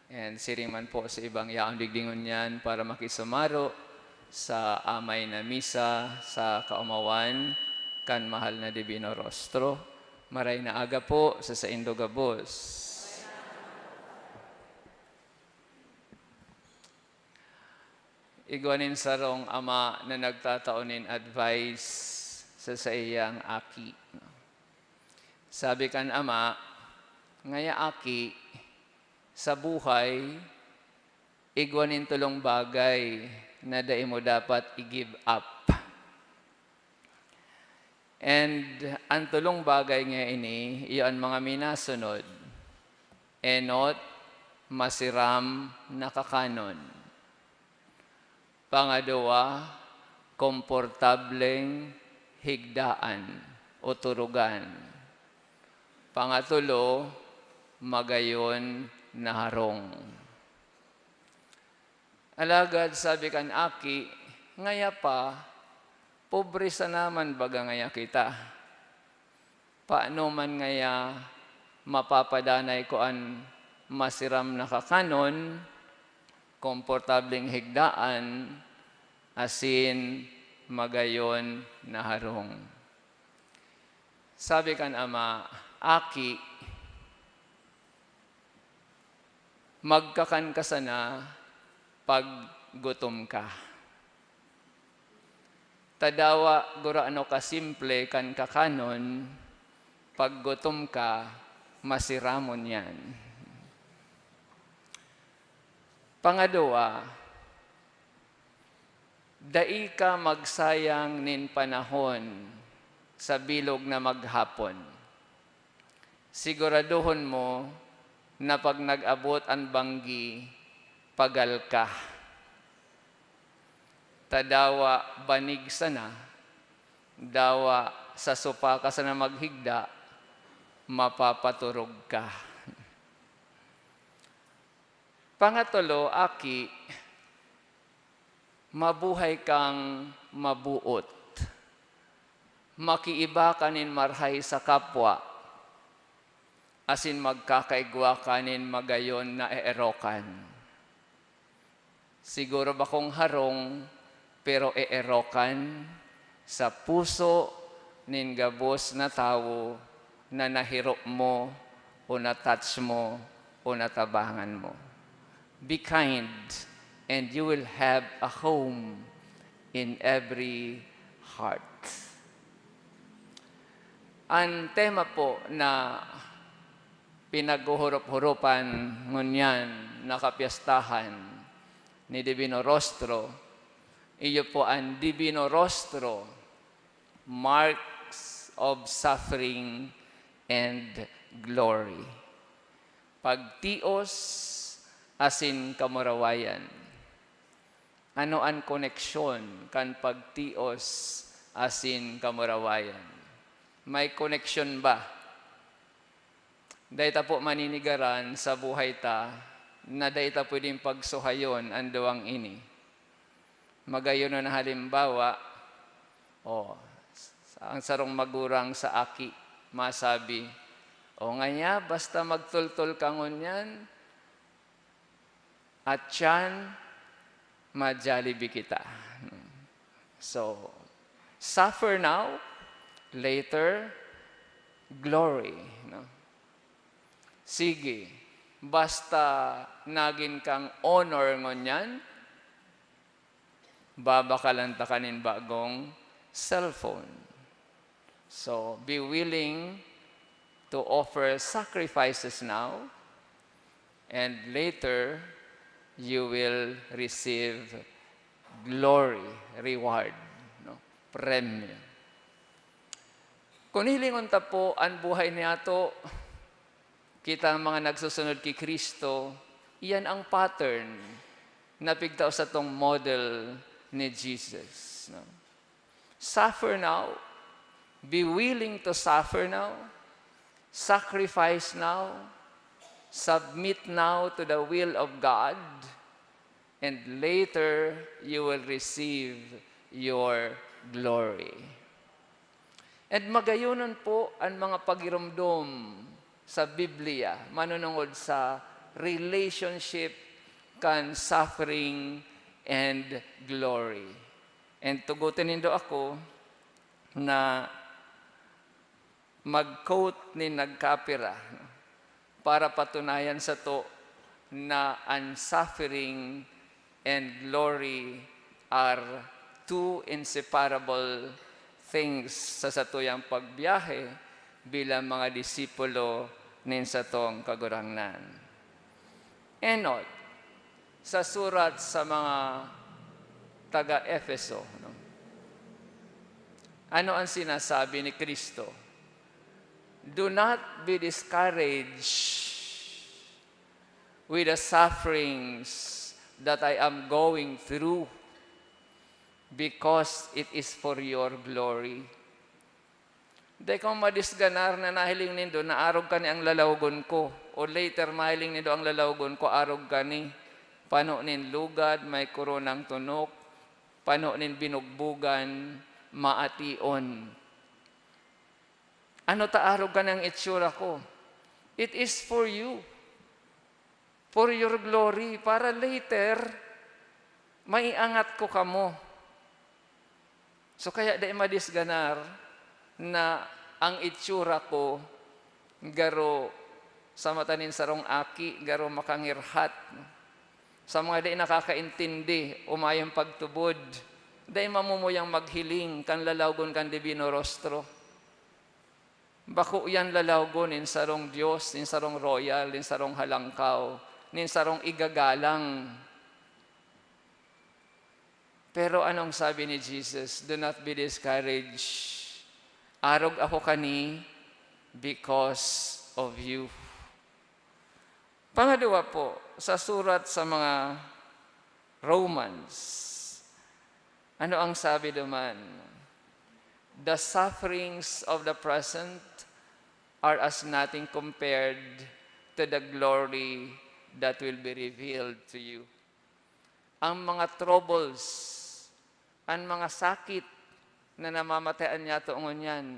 and siring man po sa ibang yaon digdi ngunyan para makisumaro sa amay na misa sa kaomawan kan mahal na Divino Rostro. Maray na aga po sa saindo gabos. Igwa nin sarong ama na nagtatao nin advice sa saiyang aki. Sabi kan ama, "Ngaya aki, sa buhay, igwa nin tolong bagay na dai mo dapat i-give up." And an tolong bagay nga ini, iyo an mga minasunod. Enot, masiram na kakanon. Pangaduwa, komportableng higdaan o turugan. Pangatulo, magayon na harong. Alagad sabi kan aki, "Ngaya pa, pobre sana man baga ngaya kita. Paano man ngaya mapapadanay ko an masiram na kakanon, komportableng higdaan, asin magayon na harong?" Sabi kan ama, "Aki, magkakan ka sana pag gutom ka. Tadawa gurano ka simple kan kakanon, pag gutom ka, masiramon yan." Pangaduwa, dai ka magsayang nin panahon sa bilog na maghapon. Siguradohon mo na pag nag-abot an banggi, pagal ka. Tadawa banig sana, dawa sa sopa ka sana maghigda, mapapaturog ka. Pangatulo, aki, mabuhay kang mabuot. Makiiba ka nin marahay sa kapwa, asin magkakaigwa ka nin magayon na eerokan. Siguro bakong harong, pero eerokan sa puso nin gabos na tawo na nahirok mo o na-touch mo o natabangan mo. Be kind, and you will have a home in every heart. An tema po na pinaghuhurup-hurupan ngunyan na kapyastahan ni Divino Rostro, iyo po an Divino Rostro, Marks of Suffering and Glory. Pagtios asin kamurawayan. Ano an koneksyon kan pagtios asin kamurawayan? May koneksyon ba? Dai ta po maninigaran sa buhay ta na dai ta pwedeng pagsuhayon an duwang ini. Magayon na halimbawa, o, ang sarong magurang sa aki, masabi, "O ngaya, basta magtultol ka ngunyan, at tiyan, ma-Jollibee kita." So, suffer now, later, glory, no? Sige, basta nagin kang honor ngunyan, babakalan ta ka nin bagong cellphone. So, be willing to offer sacrifices now, and later, you will receive glory, reward, no? Premyo. Kun hilingon ta po an buhay niyato, kita ang mga nagsusunod ki Cristo, iyan ang pattern na pigtao satong model ni Jesus, no? Suffer now, be willing to suffer now, sacrifice now, submit now to the will of God, and later you will receive your glory. And magayonon po an mga pagiromdom sa Biblia manunungod sa relationship kan suffering and glory. And tugoton nindo ako na mag-quote nin nagkapira para patunayan sato na an suffering and glory are two inseparable things sa satuyang pagbiyahe bilang mga disipulo nin satong Kagurangnan. Enot, sa surat sa mga taga Efeso, no? Ano ang sinasabi ni Cristo? "Do not be discouraged with the sufferings that I am going through, because it is for your glory." Dai kamo madisganar na nahiling nindo na arog kani ang lalawgon ko, o later mahiling nindo ang lalawgon ko, arog kani. Pano nin lugad, may koronang tunok, pano nin binugbugan, maation. Ano ta arog kani ang itsura ko? It is for you. For your glory, para later, maiangat ko kamo. So, kaya dai madisganar na ang itsura ko garo sa mata nin sarong aki, garo makangirhat. Sa mga dai nakakaintindi o mayong pagtubod, dai mamumuyang maghiling kan lalawgon kan Divino Rostro. Bako yan lalawgon nin sarong Dios, nin sarong royal, nin sarong halangkaw, nin sarong igagalang. Pero anong sabi ni Jesus? "Do not be discouraged. Arog ako kani because of you." Pangadwa po, sa surat sa mga Romans, ano ang sabi duman? "The sufferings of the present are as nothing compared to the glory that will be revealed to you." Ang mga troubles, an mga sakit na namamatean niyato ngunyan,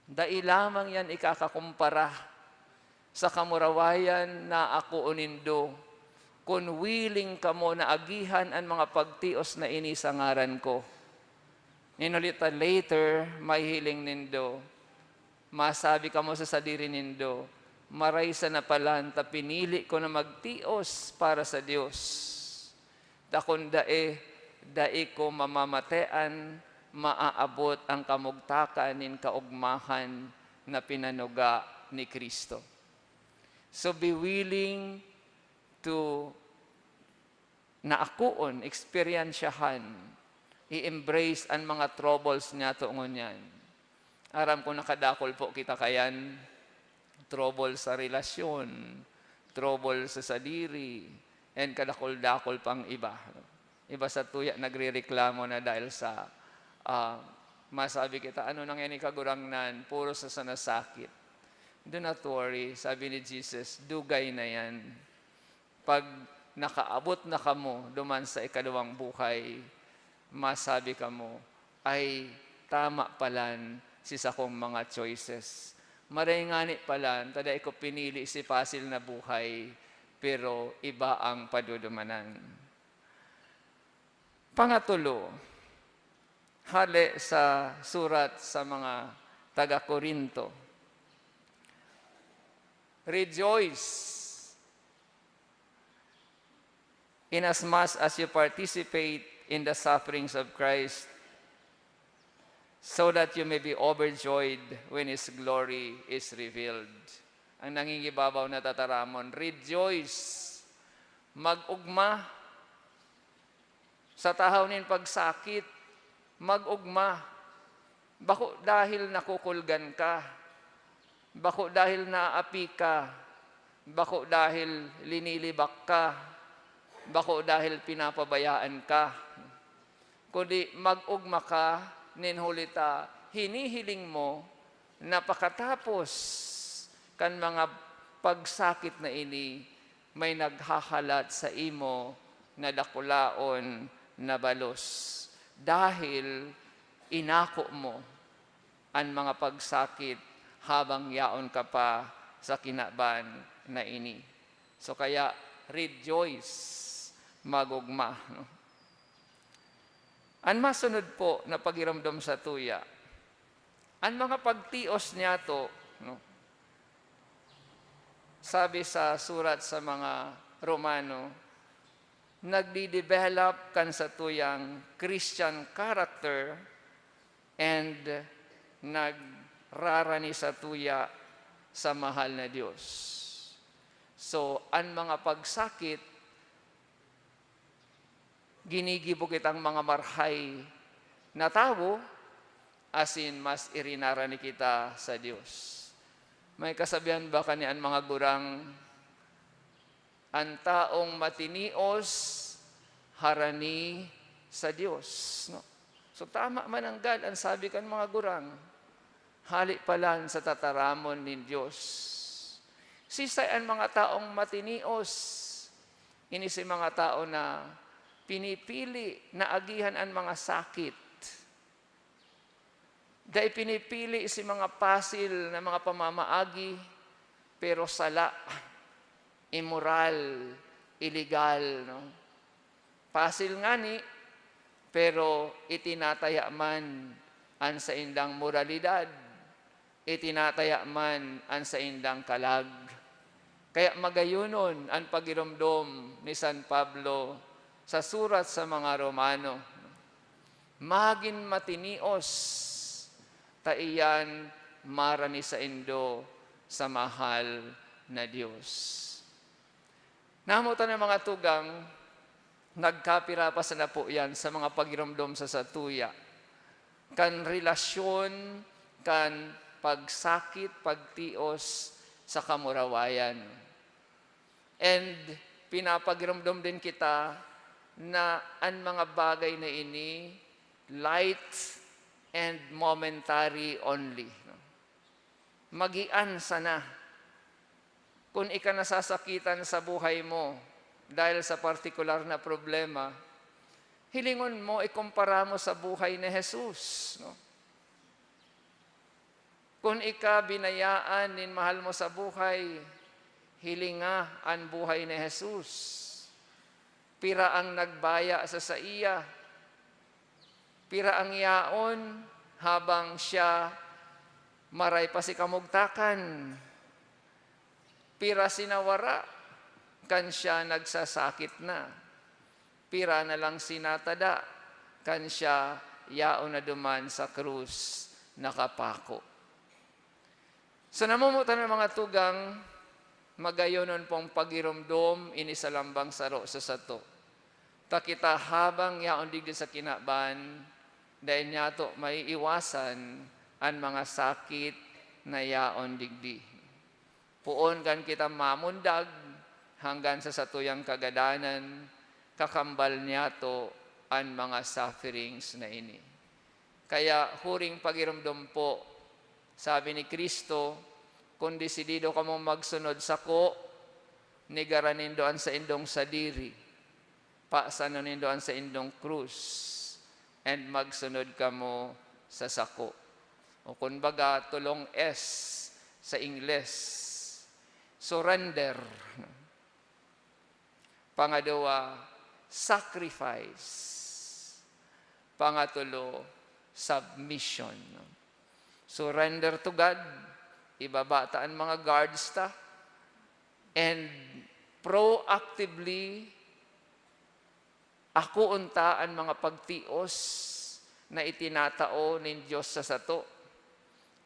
dai lamang yan ikakakumpara sa kamurawayan na akoon nindo, kun willing kamo na agihan an mga pagtios na ini sa ngaran ko. Nin huli ta later, mahihiling nindo, masabi kamo sa sadiri nindo, "Maray sana palan ta pinili ko na magtios para sa Dios. Ta kun dai, dai ko mamamatean maaabot ang kamugtakan nin kaogmahan na pinanuga ni Cristo. So, be willing to na akoon, eksperyensyahan, i-embrace an mga troubles niyato ngunyan. Aram ko nakadakul po kita kayan, trouble sa relasyon, trouble sa sadiri, and kadakul-dakul pang iba. Iba sa tuya nagrereklamo na dahil sa, ah, masabi kita, "Ano nangyari, Kagurangnan? Puro sa sana sakit." "Do not worry," sabi ni Jesus, "dugay na yan." Pag nakaabot na kamo duman sa ikaduwang buhay, masabi kamo, "Ay, tama palan si sakong mga choices. Maray ngani palan ta dai ko pinili si pasil na buhay, pero iba ang padudumanan." Pangatulo, hale sa surat sa mga taga-Corinto, "Rejoice in as much as you participate in the sufferings of Christ, so that you may be overjoyed when His glory is revealed." Ang nangingibabaw na tataramon, "Rejoice!" Mag-ugma sa tahaw nin pagsakit, mag-ugma. Bako dahil nakukulgan ka, bako dahil naaapi ka, bako dahil linilibak ka, bako dahil pinapabayaan ka, kundi mag-ugma ka nin huli ta hinihiling mo na pakatapos kan mga pagsakit na ini, may naghahalat saimo na dakulaon na balos, dahil inako mo an mga pagsakit habang yaon ka pa sa kinaban na ini. So kaya, rejoice, mag-ugma, no? An masunod po na pagiromdom satuya, an mga pagtios niyato, no? Sabi sa surat sa mga Romano, nagde-develop kan satuyang Christian character and nagrarani satuya sa mahal na Dios. So, an mga pagsakit, ginigibo kitang mga marhay na tawo, asin mas irinarani kita sa Dios. May kasabihan ba kani an mga gurang, "An taong matinios harani sa Dios," no? So, tama mananggad an sabi kan mga gurang, hale palan sa tataramon nin Dios. Sisay an mga taong matinios? Ini si mga tao na pinipili na agihan an mga sakit. Dai pinipili si mga pasil na mga pamamaagi, pero sala, imoral, iligal, no? Pasil ngani, pero itinataya man an saindang moralidad, itinataya man an saindang kalag. Kaya magayonon an pagiromdom ni San Pablo sa surat sa mga Romano, "Magin matinios, ta iyan marani saindo sa mahal na Dios." Namotan an mga tugang, nagkapira pa sana po yan sa mga pagiromdom sa satuya, kan relasyon, kan pagsakit, pagtios sa kamurawayan. And pinapagiromdom din kita na an mga bagay na ini light and momentary only, no? Magian sana. Kun ika nasasakitan sa buhay mo dahil sa partikular na problema, hilingon mo, ikumpara mo sa buhay ni Jesus, no? Kun ika binayaan nin mahal mo sa buhay, hilinga an buhay ni Jesus. Pira ang nagbaya sa saiya? Pira ang yaon habang siya maray pa si kamugtakan? Pira sinawara kan siya nagsasakit na? Pira na lang sinatada kan siya yaon na duman sa krus nakapako? Sa namomotan na mga tugang, magayonon pong pagiromdom ini sa lambang saro sa sato. Ta kita habang yaon digdi sa kinaban, dai niyato maiiwasan an mga sakit na yaon digdi. Poon kan kita mamundag hanggan sa satuyang kagadanan, kakambal niyato an mga sufferings na ini. Kaya huring pagiromdom po, sabi ni Cristo, "Kun desidido kamong magsunod sako, negaran nindo an saindong sadiri, pasanon nindo an saindong krus, and magsunod kamo sa sako." O kun baga, tolong S sa Ingles, surrender. Pangaduwa, sacrifice. Pangatlo, submission. Surrender to God. Ibaba ta an mga guards ta. And proactively, akoon ta an mga pagtios na itinatao nin Dios sa sato.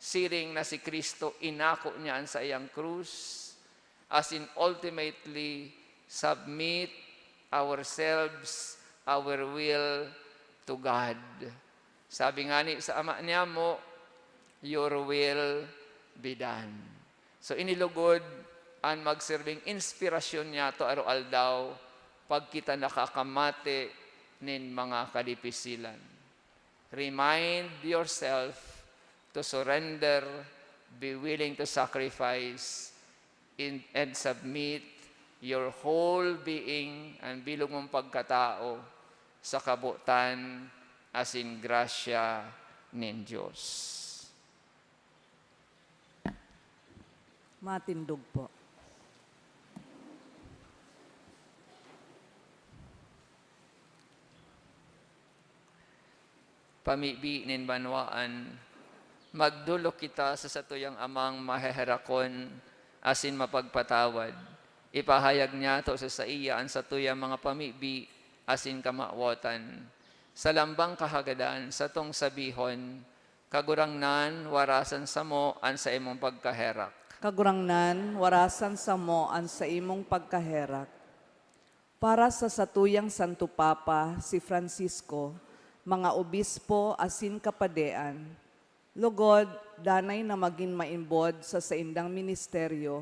Siring na si Cristo, inako niya an saiyang krus, as in ultimately submit ourselves, our will to God. Sabi ngani sa Ama niyamo, "Your will be done." So, ini lugod an magserbing inspirasyon niyato aroaldaw pag kita nakakamate nin mga kadipisilan. Remind yourself to surrender, be willing to sacrifice, in, and submit your whole being, an bilog mong pagkatao, sa kabotan asin grasya nin Dios. Matindog po. Pamibi nin banwaan, magdolok kita sa satuyang Amang maheherakon asin mapagpatawad. Ipahayag niyato sa saiya an satuyang mga pamibi asin kamawotan. Sa lambang kahagadan, satong sabihon, "Kagurangnan, warasan samo an saimong pagkaherak." Kagurangnan, warasan samo an saimong pagkaherak. Para sa satuyang Santo Papa, si Francisco, mga obispo asin kapadean, lugod, danay na magin maimbod sa saindang ministeryo,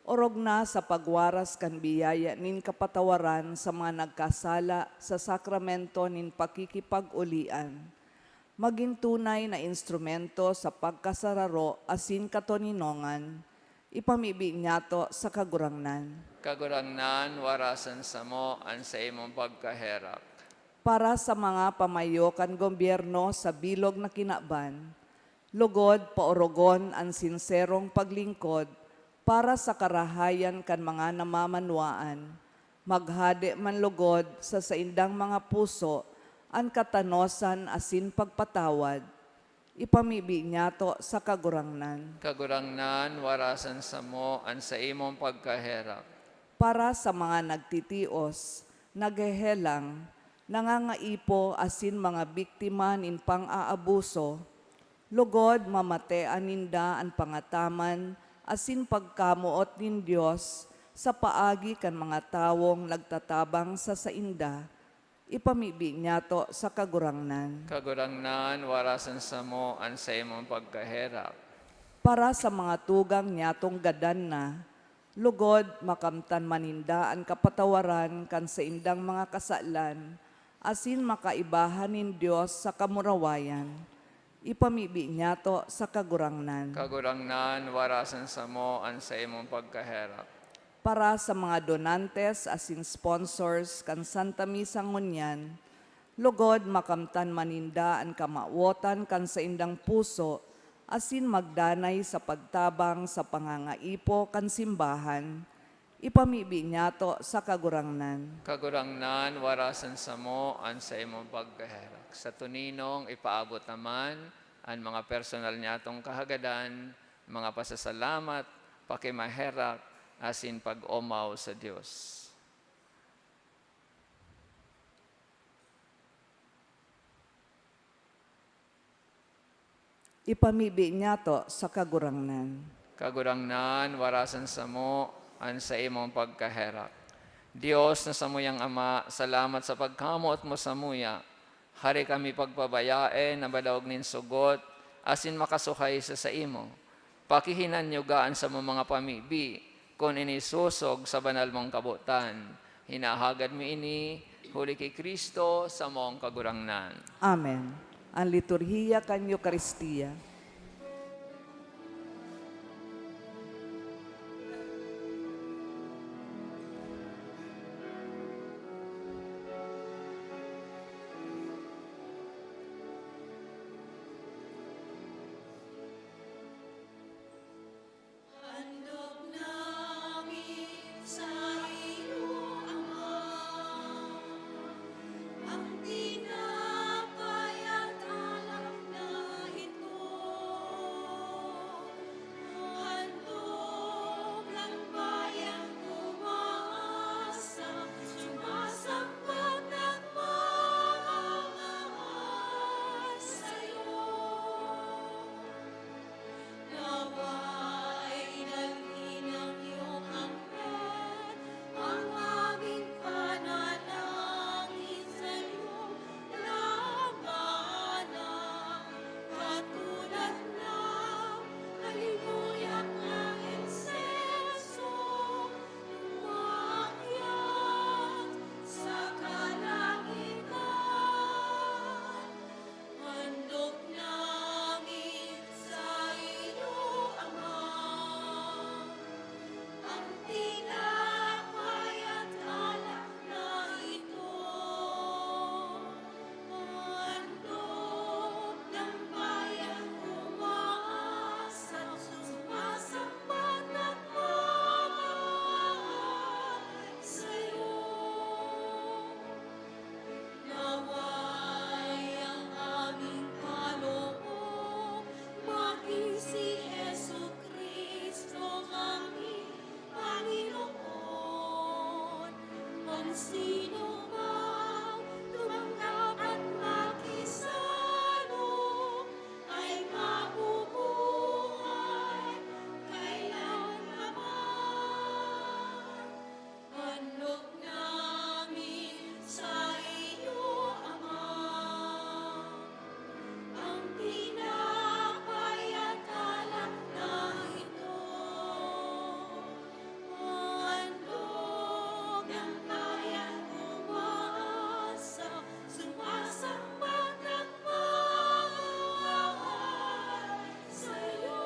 orog na sa pagwaras kan biyaya nin kapatawaran sa mga nagkasala sa sakramento nin pakikipag-olian, magin tunay na instrumento sa pagkasararo asin katoninongan, ipamibi niyato sa Kagurangnan. Kagurangnan, warasan samo an saimong pagkaherak. Para sa mga pamayo kan gobyerno sa bilog na kinaban, lugod paorogon an sinserong paglingkod para sa karahayan kan mga namamanwaan, maghade man lugod sa saindang mga puso an katanosan asin pagpatawad, ipamibi niyato sa Kagurangnan. Kagurangnan, warasan samo an saimong pagkaherak. Para sa mga nagtitios, naghehelang, nangangaipo asin mga biktima nin pang-aabuso, lugod mamatean ninda an pangataman asin pagkamoot nin Dios sa paagi kan mga tawong nagtatabang sa sainda, ipamibi niyato sa Kagurangnan. Kagurangnan, warasan samo an saimong pagkaherak. Para sa mga tugang niyatong gadan na, lugod makamtan man ninda an kapatawaran kan saindang mga kasalan, asin makaibahan nin Dios sa kamurawayan, ipamibi niyato sa Kagurangnan. Kagurangnan, warasan samo an saimong pagkaherak. Para sa mga donantes asin sponsors kan Santa Misa ngunyan, lugod makamtan man ninda an kamawotan kan saindang puso asin magdanay sa pagtabang sa pangangaipo kan simbahan, ipamibi niyato sa Kagurangnan. Kagurangnan, warasan samo an saimong pagkaherak. Sa toninong ipaabot naman an mga personal niyatong kahagadan, mga pasasalamat, pakimaherak, asin pag-omaw sa Dios. Ipamibi niyato sa Kagurangnan. Kagurangnan, warasan samo an saimong pagkaherak. Dios na samuyang Ama, salamat sa pagkamoot mo samuya. Hari kami pagpabayae na balaog nin sugot asin makasuhay sa saimo. Pakihinanyuga an samong mga pamibi, kun ini sosog sa banal mong kabotan. Hinahagad mi ini huli ki Cristo, samong Kagurangnan. Amen. An liturhiya kan Eukaristia. Handog namin sa iyo, Ama, ang tinapay at alak na ito. Handog ng bayang umaasa, sumasambat, nagmamahal sa'yo. Nawa'y dalhin ang iyong anghel, ang aming panalangin sa'yo, Ama na, katulad ng halimuyak na insenso, umaakyat sa kalangitan. Handog namin sa iyo, Ama, ang tinapay at alak na ito. Handog ng bayang umaasa, sumasambat, nagmamahal sa'yo. Nawa'y ang aming kaloob maging si Jesu-Cristo, aming Panginoon. Ang sinumang tumanggap at makisalo ay mabubuhay kailanman. Handog namin sa iyo, Ama, ang tinapay at alak na ito. Handog ng bayang umaasa, sumasambat, nagmamahal sa'yo.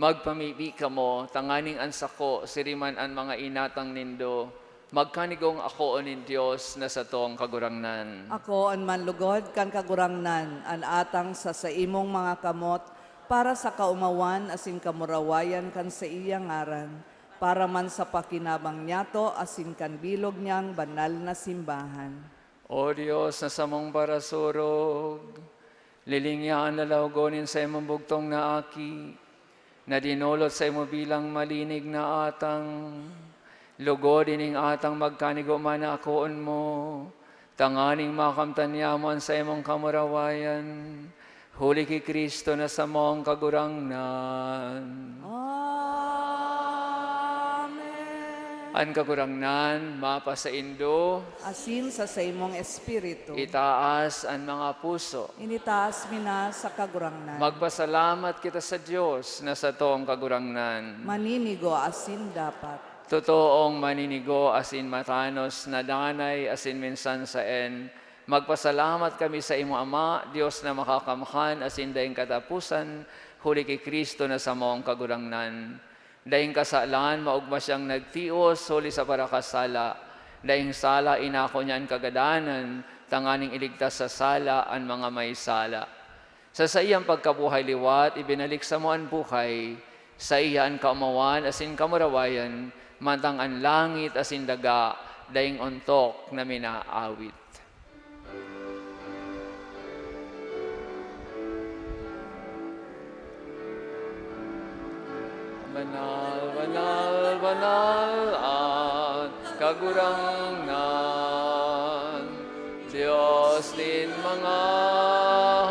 Magpamibi kamo, tanganing an sako, siring man an mga inatang nindo, magkanigong akoon nin Dios na satong Kagurangnan. Akoon man lugod kan Kagurangnan an atang sa saimong mga kamot, para sa kaomawan asin kamurawayan kan saiyang ngaran, para man sa pakinabang niyato asin kan bilog niyang banal na simbahan. O Dios na samong parasurog, lilingia an lalawogon nin saimong bugtong na Aki, na dinolot saimo bilang malinig na atang. Lugod ining atang magkanigo man na akoon mo, tanganing makamtan niamo an saimong kamurawayan, huli ki Cristo na samong Kagurangnan. Amen. An Kagurangnan mapasaindo. Asin sa saimong espiritu. Itaas an mga puso. Initaas mi na sa Kagurangnan. Magpasalamat kita sa Dios na satong Kagurangnan. Maninigo asin dapat. Totoong maninigo asin matanos na danay asin minsan saen, magpasalamat kami sa imo, Ama, Dios na makakamhan asin daing kataposan, huli ki Cristo na samong Kagurangnan. Daing kasalan, maogma siyang nagtios huli sa parakasala. Daing sala, inako niya an kagadanan, tanganing iligtas sa sala an mga may sala. Sa saiyang pagkabuhay liwat, ibinalik samo an buhay, Saiya an kaomawan asin kamurawayan, mantang an langit asin daga daing ontok na minaawit. Banal, banal, banal an Kagurangnan, Dios nin mga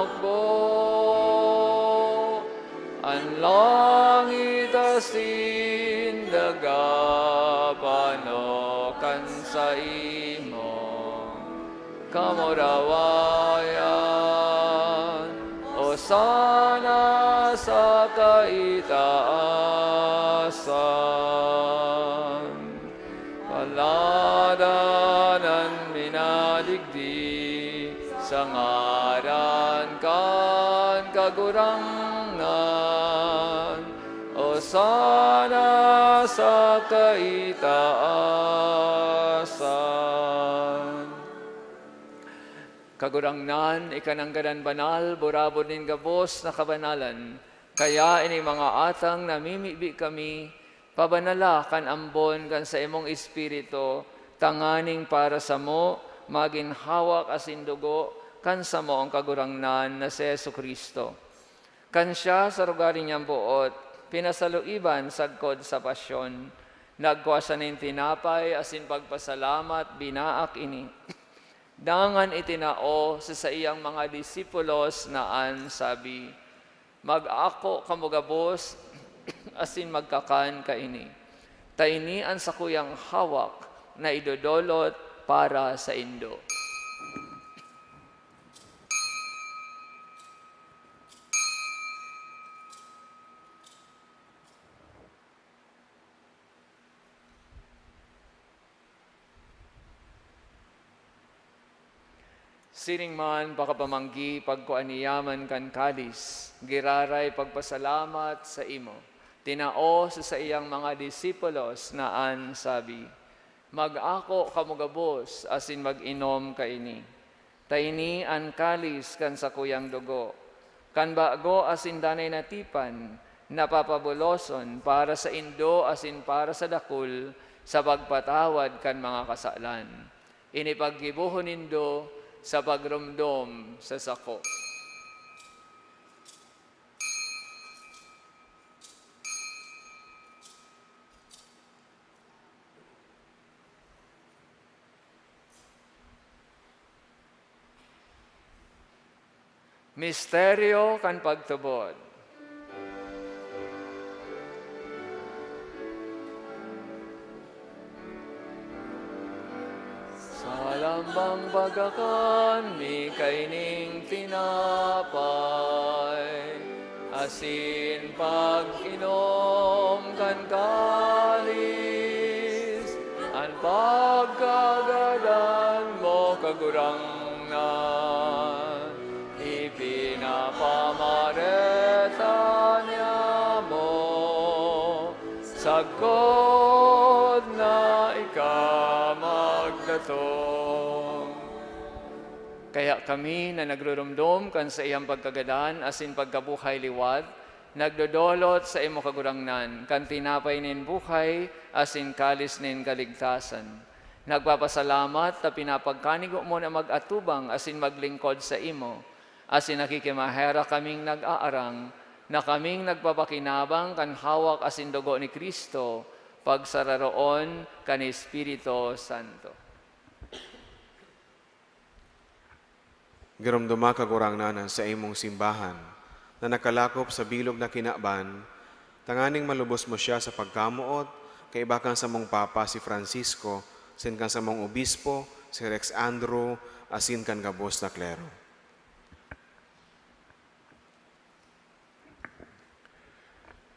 hukbo. An langit asin daga pano kan saimong kamurawayan, Osana sa kaitaasan. Paladan an minadigdi sa ngaran kan Kagurangnan, Osana sa kaitaasan. Kagurangnan, ika nanggadan banal, burabod nin gabos na kabanalan. Kaya ini mga atang namimibi kami, pabanala kan ambon kan saimong Espiritu, tanganing para samo magin hawak asin dugo kan samong Kagurangnan na si Jesu-Cristo. Kan siya sa rogaring niyang boot, pinasaluiban sagkod sa pasyon, nagkua siya nin tinapay asin pagpasalamat, binaak ini. Dangan itinao sa saiyang mga disipulos na an sabi, "Mag-ako kamo gabos asin magkakan kaini. Ta ini an sakuyang hawak na idodolot para saindo." Siring man, pakapamanggi, pagkua niya man kan kalis, giraray pagpasalamat saimo, tinao sa saiyang mga disipulos na an sabi, "Mag-ako kamo gabos asin mag-inom kaini. Ta ini an kalis kan sakuyang dugo, kan bago asin danay na tipan, na papabuloson para saindo asin para sa dakul sa pagpatawad kan mga kasalan. Ini paggibohon nindo sa pagromdom sa sako." Misteryo kan pagtubod. Sa lambang pagkakan mi kaining tinapay, asin pag-inom kan kalis, an pagkagadan mo, Kagurangnan, ipinapamareta niamo, sagkod na ika magdatong. Kaya kami na nagrurumdom kan saiyang pagkagadan asin pagkabuhay liwat, nagdodolot sa imo, Kagurangnan, kan tinapay nin buhay asin kalis nin kaligtasan. Nagpapasalamat ta pinapagkanigo mo na mag-atubang asin maglingkod saimo, asin nakikimaherak kaming nag-aarang na kaming nagpapakinabang kan hawak asin dugo ni Cristo, pagsararoon kan Espiritu Santo. Giromdoma, Kagurangnan, an saimong simbahan na nakalakop sa bilog na kinaban, tanganing malubos mo siya sa pagkamoot, kaiba kan samong Papa si Francisco, asin kan samong Obispo si Rex Andrew, asin kan gabos na klero.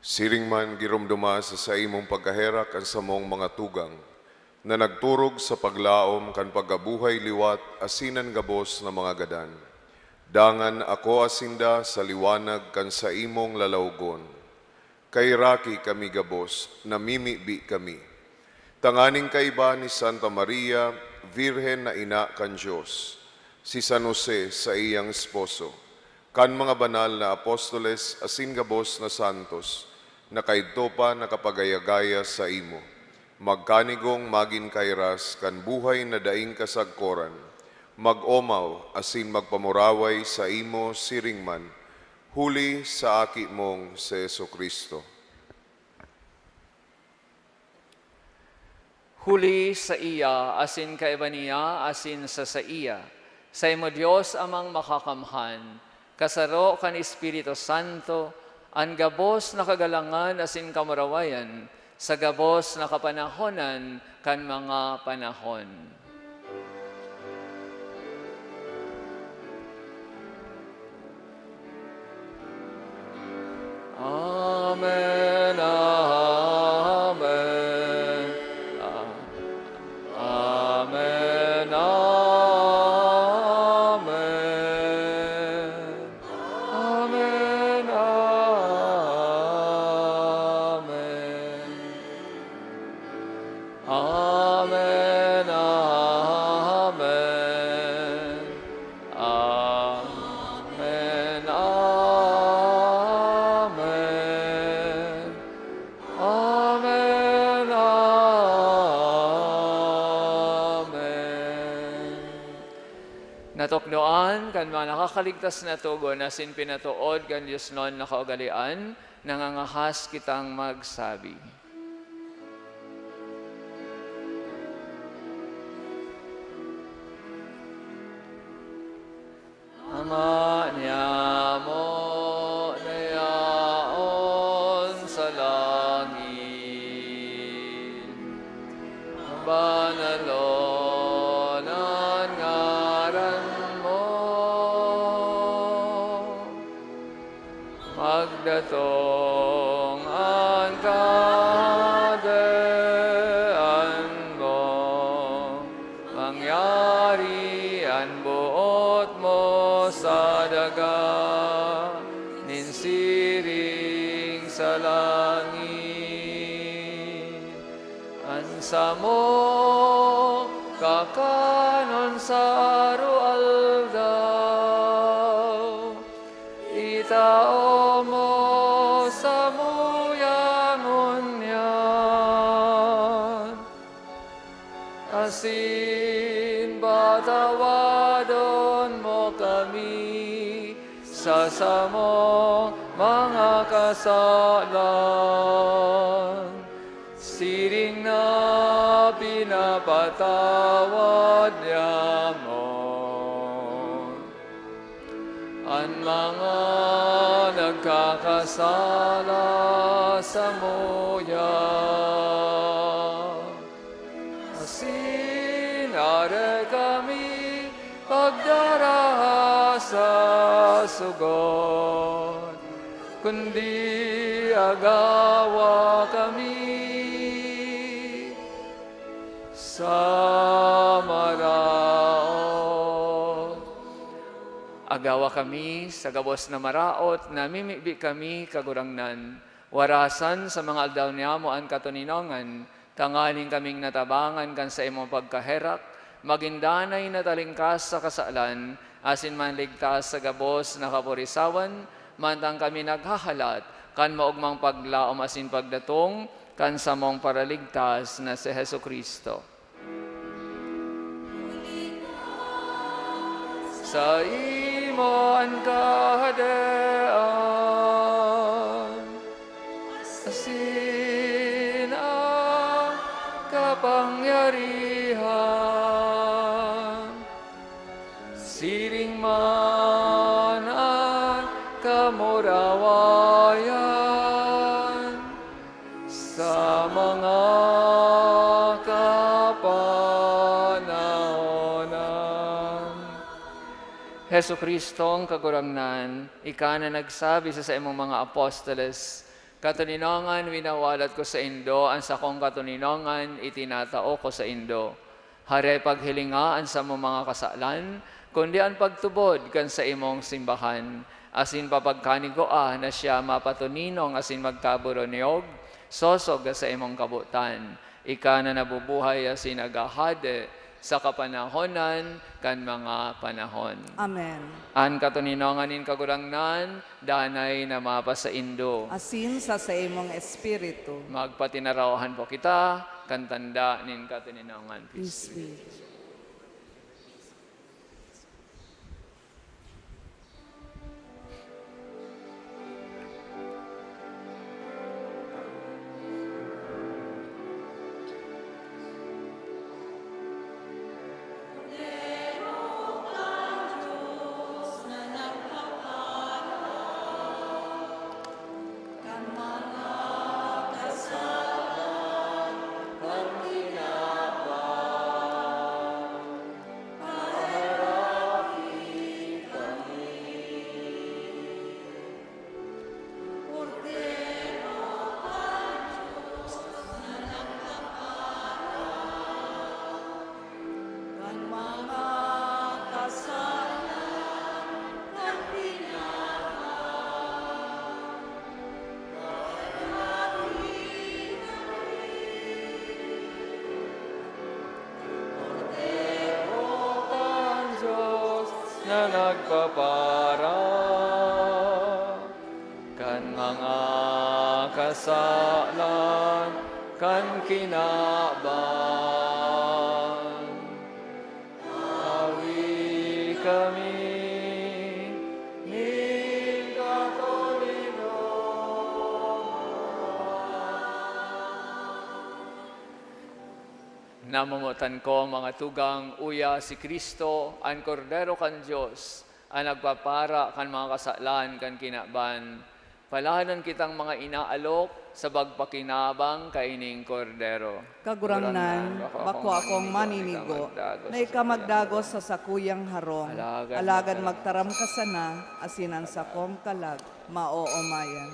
Siring man, giromdoma sa saimong pagkaherak an samong mga tugang, na nagturog sa paglaom kan pagkabuhay liwat asin an gabos na mga gadan. Dangan akoa sinda sa liwanag kan saimong lalawgon. Kaheraki kami gabos, namimibi kami, tanganing kaiba ni Santa Maria, Birhen na Ina kan Dios, si San Jose, saiyang esposo, kan mga banal na apostoles asin gabos na santos, na kaidto pa nakapagaya-gaya saimo, magkanigong magin kairas kan buhay na daing kasagkoran, mag-omaw asin magpamuraway saimo siring man, huli sa Aki mong si Jesu-Cristo. Huli saiya, asin kaiba niya, asin sa saiya, saimo Dios Amang Makakamhan, kasaro kan Espiritu Santo, an gabos na kagalangan asin kamurawayan sa gabos na kapanahonan kan mga panahon. Amen, amen, a-, amen, amen. Amen, amen. Amen, amen. Amen, amen. Amen, amen. Natukdoan kan mga nakakaligtas na togon asin pinatood kan diosnon na kaugalean, nangangahas kitang magsabi. Ama niamo na yaon sa langit, banalon an ngaran mo. Magdatong an Kahadean mo, mangyari an boot mo sa daga nin siring sa langit. An samong kakanon sa aroaldaw, itao mo samuya ngunyan, asin patawadon mo kami sa samong mga kasalan, siring na pinapatawad niamo an mga nagkakasala samuya. Asin dai kami pagdaraha sa sugot, kundi agawa kami sa maraot. Agawa kami sa gabos na maraot, namimibi kami, Kagurangnan. Warasan sa mga aldaw niyamo an katoninongan, tanganing kaming natabangan kan saimong pagkaherak, magin danay na talingkas sa kasalan, asin manligtas sa gabos na kapurisawan, mantang kami naghahalat kan maogmang paglaom asin pagdatong kan samong Paraligtas na si Jesu-Cristo. Saimo an Kahadean, asin an kapangyarihan, siring man an kamurawayan sa mga kapanahonan. Jesu-Cristong Kagurangnan, ika na nagsabi sa saimong mga apostoles, "Katoninongan winawalat ko saindo, an sakong katoninongan itinatao ko saindo." Hare paghilinga an samong mga kasalan, kundi an pagtubod kan saimong simbahan, asin papagkanigua na siya mapatoninong asin magkaboronyog, sosog sa saimong kabotan. Ika na nabubuhay asin naghahade sa kapanahonan kan mga panahon. Amen. An katoninongan nin Kagurangnan, danay na mapasaindo. Asin sa saimong espiritu. Magpatinarawahan po kita kan tanda nin katoninongan. Peace be. Kordero kan Dios na nagpapara kan mga kasalan kan kinaban. Awi kami nin katoninongan. Namomotan ko, mga tugang, uya si Cristo, an Kordero kan Dios, an nagpapara kan mga kasalan kan kinaban. Palahanan kitang mga inaalok sa pagpakinabang kaining Kordero. Kagurangnan, bako akong maninigo na ika magdagos sa sakuyang harong. Alagad magtaram ka sana, asin an sakong kalag maoomayan.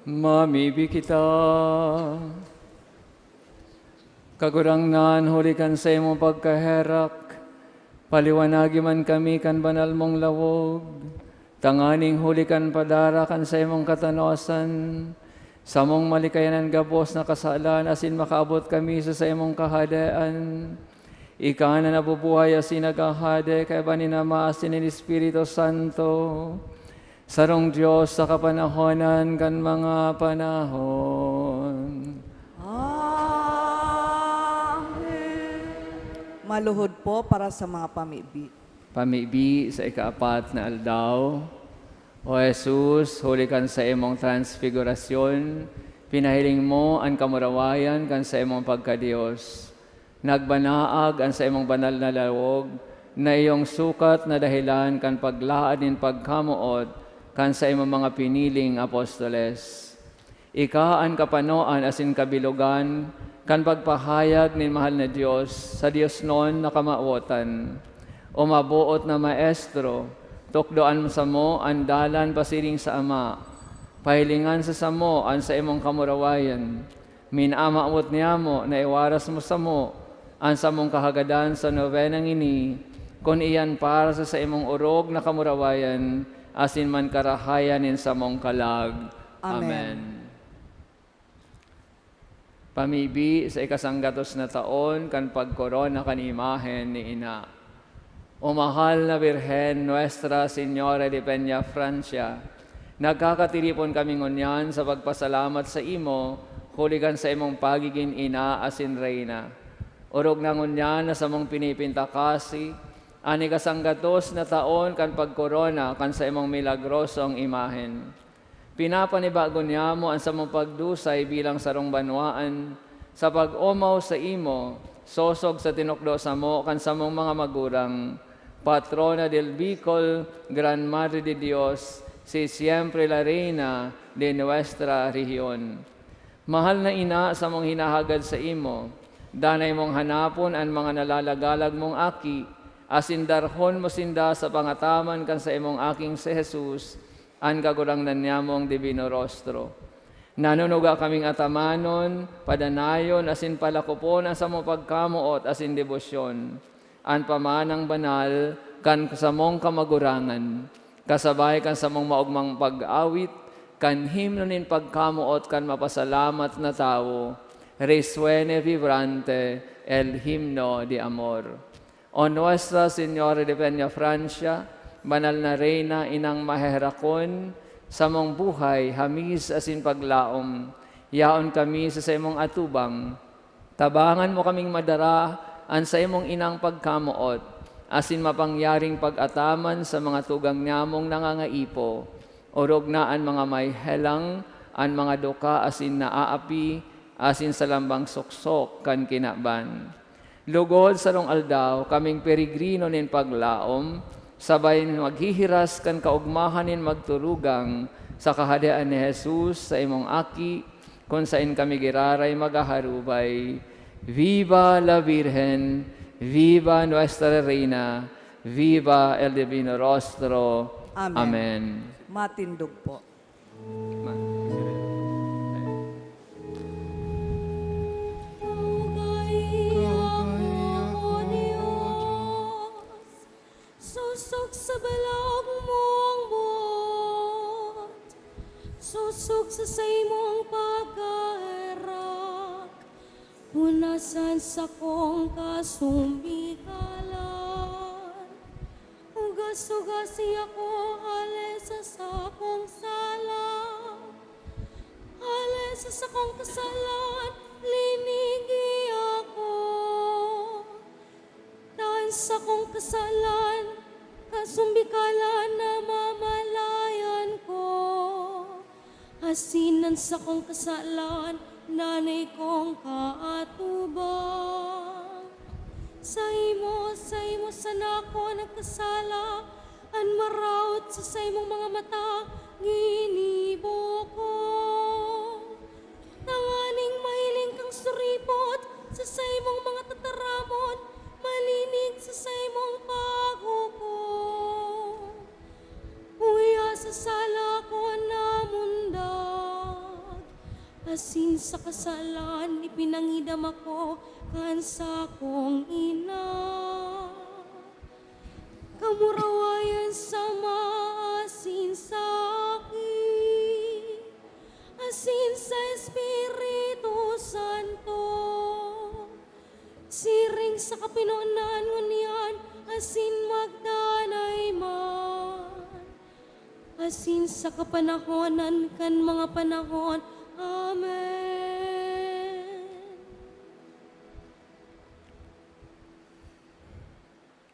Mamibi kita. Kagurangnan, huli kan saimong pagkaherak, paliwanagi man kami kan banal mong lawog, tanganing huli kan padara kan saimong katanosan, samong malikayan an gabos na kasalan asin makaabot kami sa saimong Kahadean. Ika na nabubuhay asin naghahade kaiba nin Ama asin nin Espiritu Santo, sarong Dios sa kapanahonan kan mga panahon. Amen. Maluhod po para sa mga pamibi. Pamibi sa ikaapat na aldaw. O Jesus, huli kan saimong transfigurasyon, pinahiling mo an kamurawayan kan saimong pagka-Dios. Nagbanaag an saimong banal na lawog na iyong sukat na dahelan kan paglaad nin pagkamoot kan saimong mga piniling apostoles. Ika an kapanoan asin kabilogan kan pagpahayag nin mahal na Dios sa diosnon na kamawotan. O maboot na Maestro, tukdoan mo samo an dalan pasiring sa Ama. Pahilingan sa samo an saimong kamurawayan. Minamawot niyamo na iwaras mo samo an samong kahagadan sa nobenang ini, kun iyan para sa saimong orog na kamurawayan asin mankarahayan nin samong kalag. Amen. Amen. Pamibi sa ikasanggatos na taon kan pagkorona kan imahen ni Ina. O mahal na Birhen, Nuestra Señora de Peña Francia, nagkakatiripon kami ngunyan sa pagpasalamat sa imo huli kan saimong pagigin ina asin reyna. Orog na ngunyan na samong pinipintakasi an ikasanggatos na taon kan pagkorona kan saimong milagrosong imahen. Pinapanibago niyamo an samong pagdusay bilang sarong banwaan sa pag-omaw saimo, sosog sa tinukdo samo kan samong mga magurang, Patrona del Bicol, Gran Madre de Dios, si siempre la Reina de nuestra rehiyon. Mahal na ina, samong hinahagad saimo, danay mong hanapon an mga nalalagalag mong aki, asin darhon mo sinda sa pangataman kan saimong aking si Jesus, an Kagurangnan niyamong Divino Rostro. Nanunuga kaming atamanon, padanayon, asin palakopon an samong pagkamoot asin debosyon, an pamanang banal kan samong kamagurangan, kasabay kan samong maogmang pag-awit kan himno nin pagkamoot kan mapasalamat na tawo, Resuene vibrante el himno de amor. O Nuestra Señora de Peña Francia, banal na Reyna, inang maheherakon, samong buhay, hamis asin paglaom, yaon kami sa saimong atubang. Tabangan mo kaming madara an saimong inang pagkamoot, asin mapangyaring pag-ataman sa mga tugang nyamong nangangaipo, orog na an mga may helang, an mga duka asin naaapi, asin sa lambang suksok kan kinaban. Lugod sarong aldaw, kaming peregrino nin paglaom, sabay maghihiras kan kaogmahan nin magturugang sa Kahadean ni Jesus sa imong Aki, kun saen kami giraray maghaharubay. Viva la Virgen! Viva Nuestra Reina! Viva el Divino Rostro! Amen. Amen. Matindog po. Ma-, Sosog sa balaog mong buot, sosog sa saimong pagkaherak, hunasan sakong kasumbikalan. Hugas-hugasi ako hale sa sakong sala, hale sa sakong kasalan, linigi ako. Tan sakong kasalan, kasumbikalan namamalayan ko, asin an sakong kasalan, nanay kong kaatubang. Saimo, saimo sana ako nagkasala, an maraot sa saimong mga mata, ginibo ko. Tanganing mahiling kang suripot sa saimong mga tataramon, malinig sa saimong paghukom. Uya sa sala ko namundag, Asin sa kasalan ipinangidam ako kan sakong ina. Kamurawayan sa Ama asin sa Aki, asin sa Espiritu Santo, siring sa kapinonan ngunyan asin magdanay man, asin sa kapanahonan kan mga panahon. Amen.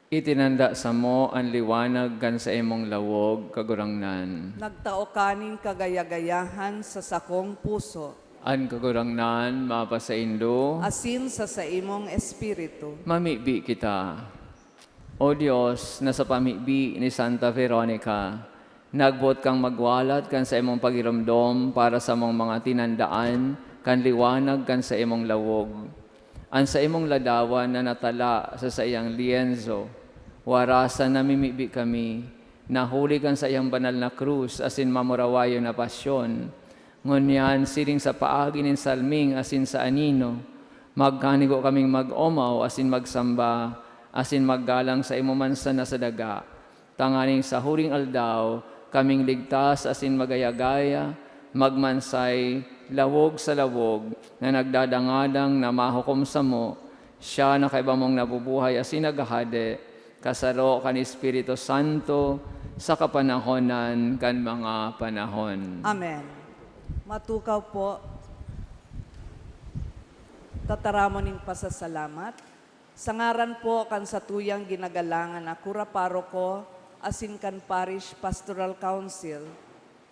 Itinanda samo an liwanag kan saimong lawog, Kagurangnan. Nagtao ka nin kagaya-gayahan sa sakong puso. An Kagurangnan mapasaindo. Asin sa saimong espiritu. Mamibi kita. O Dios, na sa pamibi ni Santa Veronica, nagboot kang magwalat kan saimong pagiromdom para sa mga tinandaan kan liwanag kan saimong lawog. An saimong ladawan na natala sa saiyang lienzo, warasan namimibi kami, na huli kan saiyang banal na krus asin mamurawayon na pasyon. Ngunyan, siring sa paagi nin salming asin sa anino, magkanigo kaming mag-omaw asin magsamba, asin maggalang sa imo mansan na sa daga, tanganing sa huring aldaw, kaming ligtas asin magaya-gaya, magmansay, lawog sa lawog, na nagdadangadang na mahukom samo, siya na kaiba mong nabubuhay asin naghahade, kasaro kan Espiritu Santo, sa kapanahonan kan mga panahon. Amen. Matukaw po, tataramon nin pasasalamat. Sa ngaran po kan satuyang ginagalangan na kura paroko asin kan Parish Pastoral Council,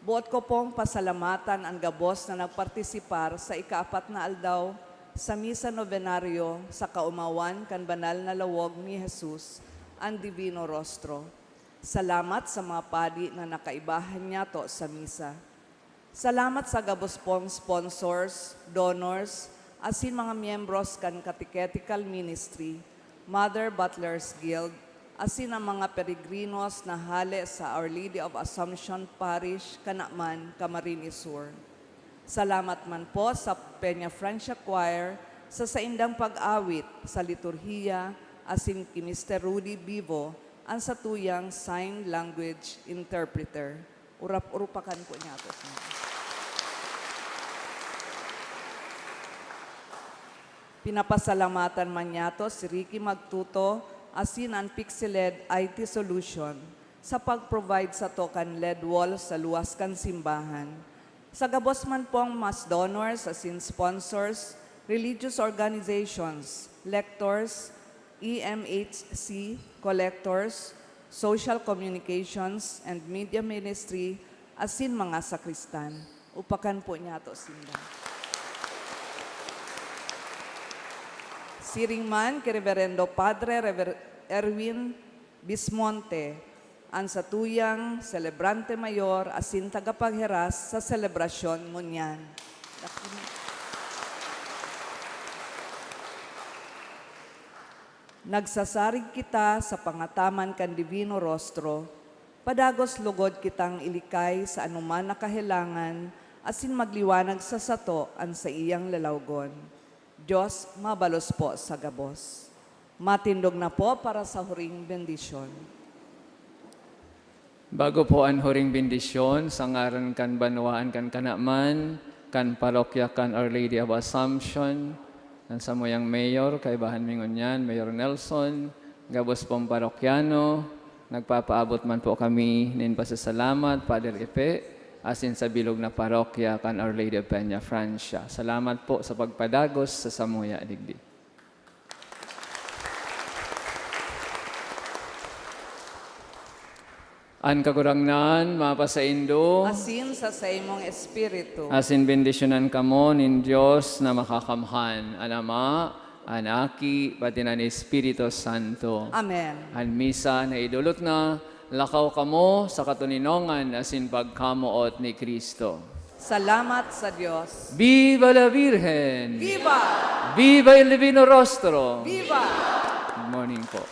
boot ko pong pasalamatan an gabos na nagpartisipar sa ikaapat na aldaw sa Misa Novenario sa kaomawan kan banal na lawog ni Jesus, an Divino Rostro. Salamat sa mga padi na nakaibahan niyato sa misa. Salamat sa gabos pong sponsors, donors, asin mga miyembros kan Catechetical Ministry, Mother Butlers Guild, asin ang mga peregrinos na hale sa Our Lady of Assumption Parish, Canaman, Camarines Sur. Salamat man po sa Peña Francia Choir sa saindang pag-awit sa liturhiya, asin ki Mister Rudy Bivo, ang satuyang sign language interpreter. Urap-urupakan ko niyato. Pinapasalamatan man niyato si Ricky Magtuto asin an Pixeled I T Solution sa pag-provide sato kan L E D wall sa luwas kan simbahan. Sa gabos man pong mas donors asin sponsors, religious organizations, lectors, E M H C, collectors, social communications, and media ministry, asin mga sakristan. Upakan po niyato sinda. Siring man ki Reverendo Padre Rever-, Erwin Bismonte, an satuyang selebrante mayor asin tagapagheras sa selebrasyon ngunyan. Nagsasarig kita sa pangataman kan Divino Rostro, padagos lugod kitang ilikay sa anoman na kahelangan asin magliwanag sa sato an saiyang lalawgon. Dios mabalos po sa gabos. Matindog na po para sa huring bendisyon. Bago po an huring bendisyon, sa ngaran kan banwaan kan Canaman, kan parokya kan Our Lady of Assumption, kan samuyang mayor, kaibahan mi ngunyan, Mayor Nelson, gabos pong parokyano, nagpapaabot man po kami nin pasasalamat, Father Epe, asin sa bilog na parokya kan Our Lady of Peña Francia. Salamat po sa pagpadagos sa samuya digdi. An Kagurangnan mapasaindo. Asin sa saimong espiritu. Asin bendisyonan kamo nin Dios na Makakamhan, an Ama, an Aki, pati na an Espiritu Santo. Amen. An misa naidulot na, lakaw kamo sa katoninongan asin pagkamoot ni Cristo. Salamat sa Dios. Viva la Virgen! Viva! Viva el Divino Rostro! Viva! Good morning po.